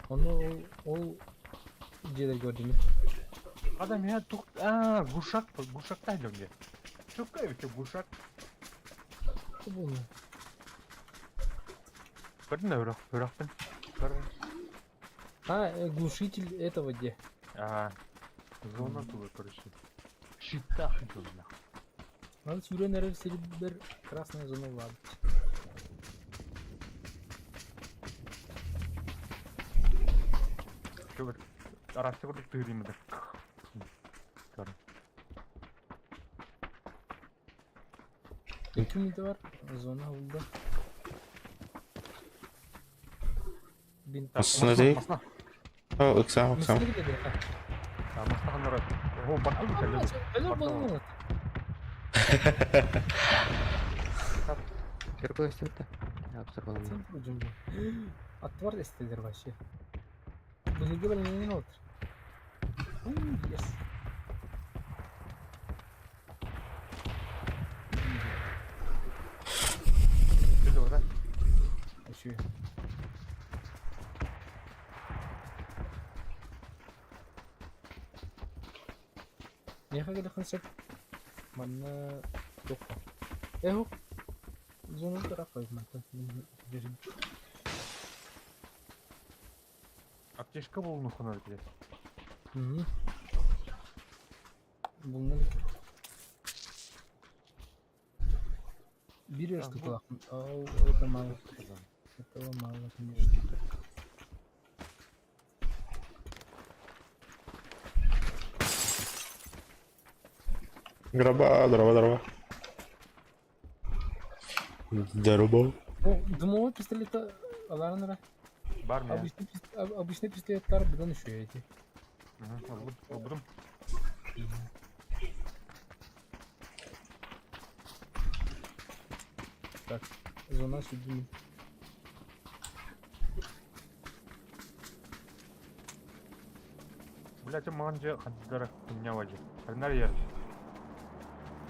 Ону ол, ол дьиэлэргэ көрдүм. Адам я тух... А, глушак, глушак тайдем где. Чукай ведь глушак. Бу Көрдүн да үрэх, үрэхпин. Көрдүн. А, глушитель этого где? А, зона тула, короче. Щитах зона. Надо сүүрэн эрэр сирбэр красная зона баар. Чё вот, арасы курдук тыырыйм да. Көрүн. Икки мүнүүтэ бар. Зона булда. Бинт. Массына дей. Масна. О, ыксам, ыксам. Мистерге де. А, масна ханара. О, бардым кэллим. Өлөр болмады. Көр көстүбүт да. Обзор болом. Сен прожим. Аттвар эстелер вообще. Биһиги бэлэмнэнэн отыр. Yes. Чё да? Еще. Миэхэ кэлэххин сөп. Манна туох Эхо. Зона тарафа мантан. Аптечка болуну ханара тебе. Мгм. Булнар. Бир А, штука. Ау, это мало. Этого мало, конечно. Гроба, дрова, дрова. Дороба. О, дымовой пистолет аларнара. Бар меня. Обычный, обычный пистолеттар будан еще эти. Албудум. Так, зона сюда. Блять, маған же хаддара хуйня ваджи. Ханар ер.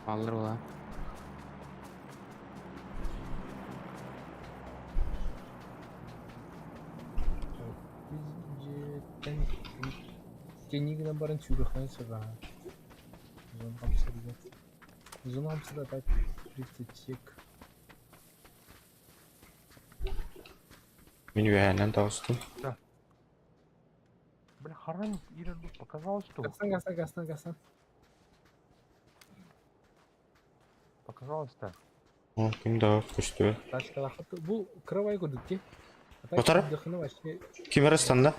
Аллар була. Кенигинен барын сүүрүөхтэн сөп аа. Зона хамсырга. Зона хамсырда опять 30 сек. Мин үөһээнэн таҕыстым. Бля, харан Ира показалось, что... Гасан, гасан, гасан, гасан. Показалось-то. О, ким да көстүбэ. Тачкалахыт. Бу кровай көрдүк ди. А так Отара? дыхыны вообще Ким эрэ станна?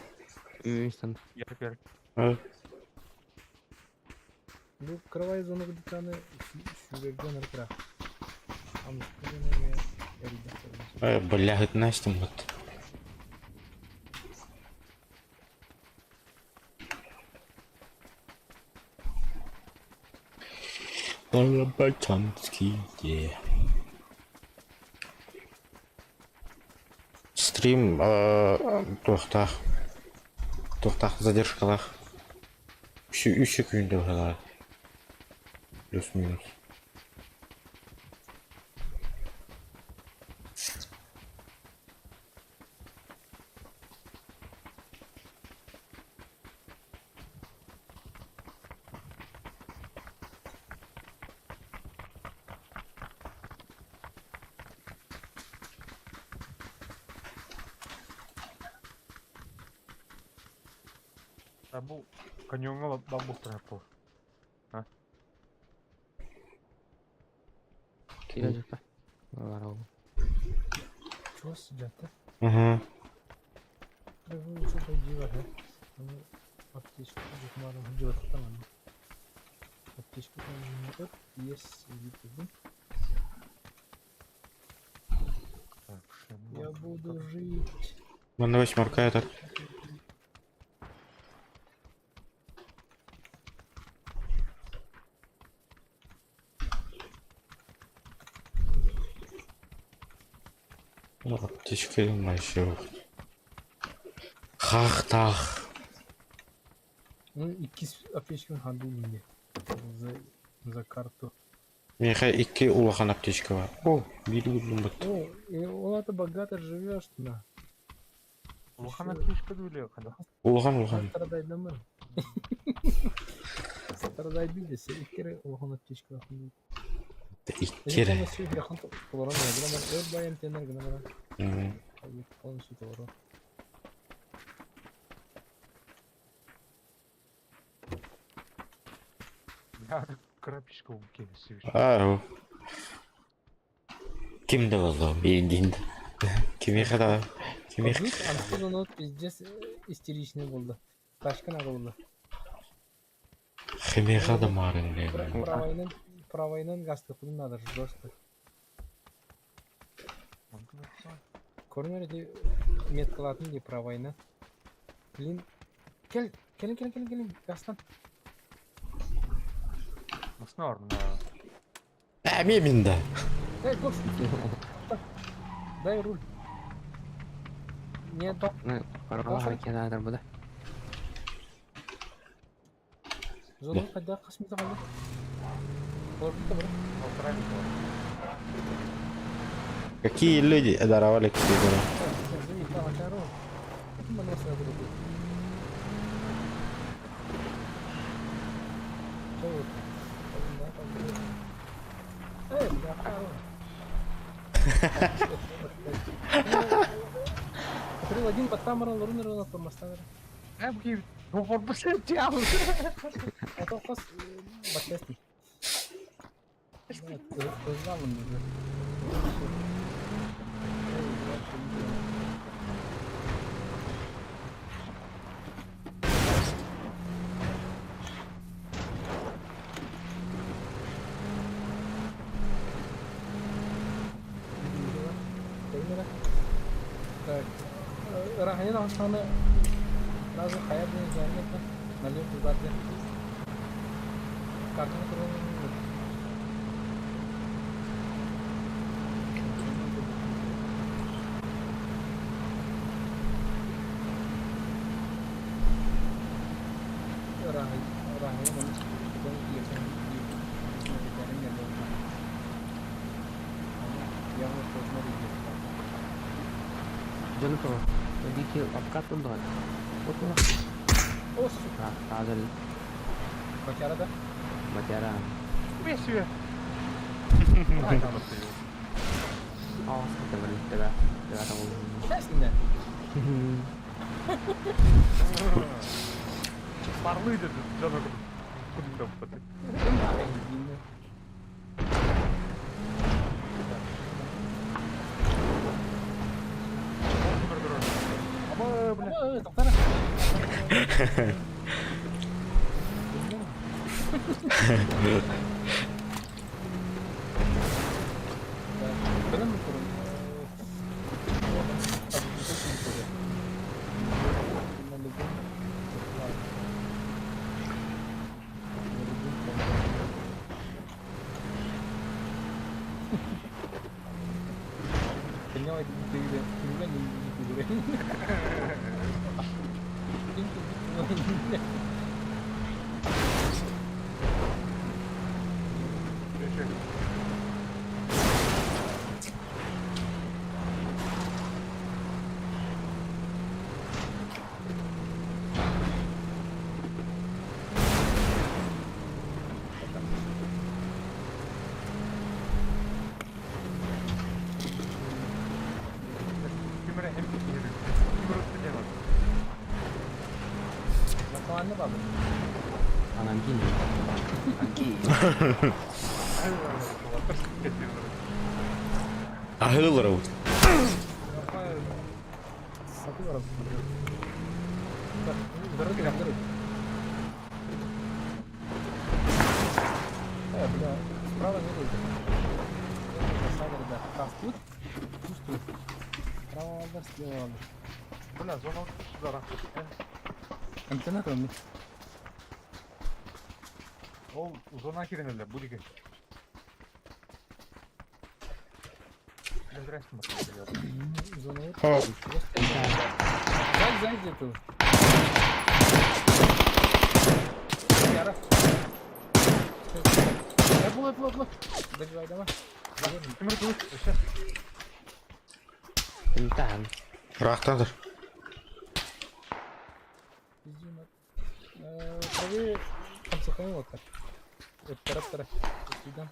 Үстэн. Ер пер. Бу кровай зона көрдүк сүүрэргэ ныркыра. Амыстыгын эме Бля, хытнастым вот. Балабачанские. Стрим туохтаах. Туохтаах задержкалаах. Үс күндө быһалаах. Плюс-минус. А бу каньонга бабу трапу. Кире жакка. Бар ол. Чего сидят-то? Угу. Вы что пойди бар, Ну, аптечку жукмарым жеп там аны. Аптечку там есть, видите, Так, шлем. Я буду жить. Манна восьмерка этот. Аптечка еще. Хах-тах. Ну, иккис аптечканы ханды инде. За карту. Миэхэ икки улахан аптечка бар. О, биир буллум бут. О, и ол это богато живешь, на. Улахан аптечка дули хада. Улахан улахан. Страдайдымын. Страдайды десе, иккere улахан аптечка ханды. Икки эрэ. Полностью яхан толорон гына өр баян тенер гына бара. Полностью толорон. Я крапичка укелси. Аа. Ким да болду биирдиин. Кимиэхэ да кимиэхэ Антон пиздец истеричный болды. Ташкын ағы болды. кимиэхэ да маарыҥ диэн. Правайынан, правайынан гасты кудун надо жестко. Көрүнөр меткалатын ди правайынан. Блин. Кел, келин, келин, келин, келин, гастан. Маснор на. Ээ мин да. Эй, гош. Дай руль. Нет, Ну, каралар кенадыр бу да. зону кайда касмыта калды. Орбита бар. Полтора метра. Какие люди даровали книгу? Открыл один подтамарал, рунер на тормостан. Эм бу тяу. А то хос батестый. Знал он уже. Так, Раханин Ахтаны сразу хаяб не заметно налево туда. Карту Дьону тоҕо. Дики обкат булдуга. Вот мына. О, сука. Азыр Батяра да? батяра. Весь. Аа, ската бер тебе. Тебе та булду. Честно. Парлы деді, жана кудың таппады. Аба, бля. Тоқтара. Білім тұрын. Кимре эм Кимре делать. Накладно бабы. Анан кийин. Аһылыр ул. Сатып барып. Дорога, дорога. Бля, справа не будет. Красава, ребят. Кастут. Чувствую. Справа алдар, слева алдар. Бля, зона сюда. Антенна там. Ол зона киренеле, будике. Зона Зай, зай где-то. Яра. Я була, була, була. Добивай, давай. Там. Ыраахтан Пиздюна. Правее там сохранил вот так. Вот тарап Сюда.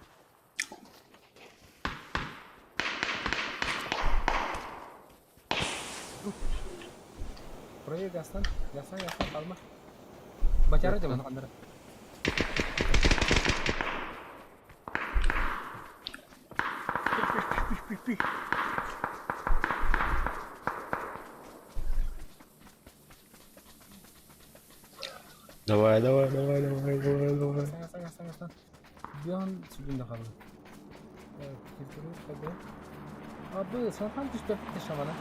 Правее гастан. Гастан, гастан, kalma. Бачара деп аны кандыра. Давай, давай, давай, давай, давай, давай. Гастан, гастан, гастан, гастан. Бион сүгүндө калды. Киртирүү кайда? Абы, сан түштө тешамана.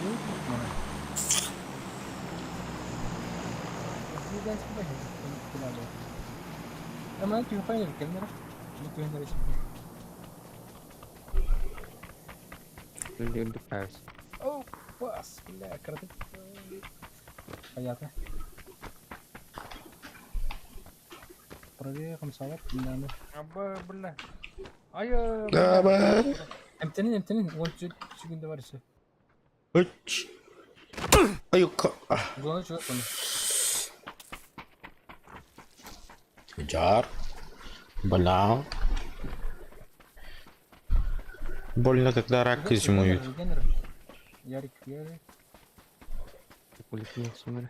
Мана. Ама түһү келмер. Түһү Öldü öldü Paris. О, пас, бля, краты. Понятно. Правее хамсалар, бинаны. Аба, бля. Ай, Давай. Эмтенин, эмтенин, он сүгүндө бар иши. Үч. Аюка. Зона чыгат оны. Жар. Бля. Больно, когда рак зимует. Ярик, Ярик. Улетел сумеры.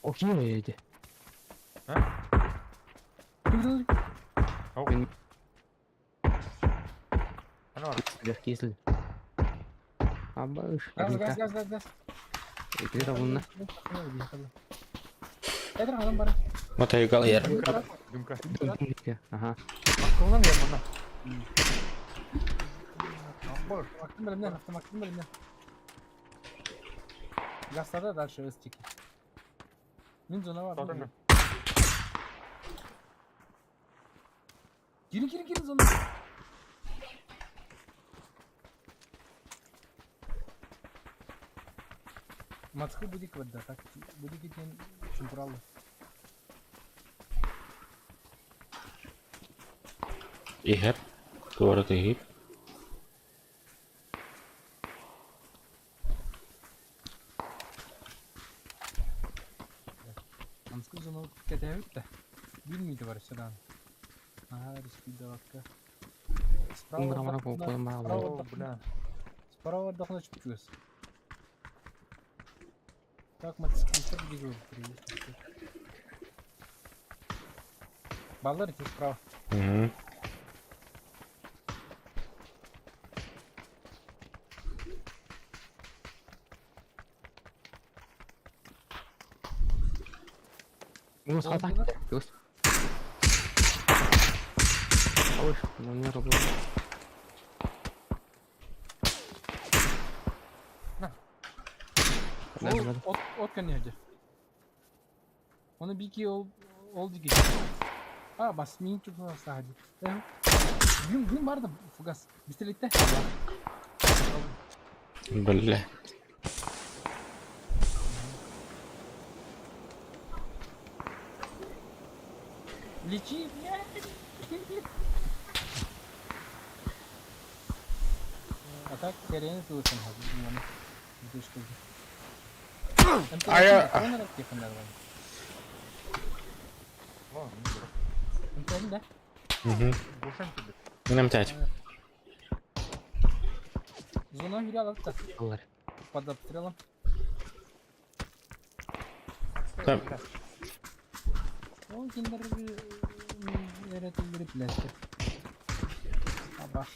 Окей, эти. Кислый. Абыш. Газ, газ, газ, газ, газ. Ити равно. Эдер адам бар. Мотайгал яр. Дымка. Ага. Акылынан я мана. Абаш. Автоматтын билимнен, автоматтын билимнен. Газда дальше өстики. Мин зона бар. Сатана. Girin girin girin zona. Матхы будик вот да, так будик этен чумпуралы. Ихеп. Туарат ихип. Амскы зона кетебит да. Билмейді бар сюда. Ага, риски даватка. Уңгырамара Справа О, бля. Справа отдохнуть чуть-чуть. Так, мотоциклистер где Баллар идти справа. Угу. Ну, схватать. Плюс. Ой, ну не работает. На. Да, От, от конеди. Оны бики ол ол диги. А, бас мин чуп сади. Гүн гүн барды фугас. Пистолетте. Бля. Лечи, блядь. А так херен слышен хadi. штуки. А я- Да? Угу. Гушен тебе. Минем тять. Зона гуляла да. Доллар. Под обстрелом. Там. О, киндер. Аба.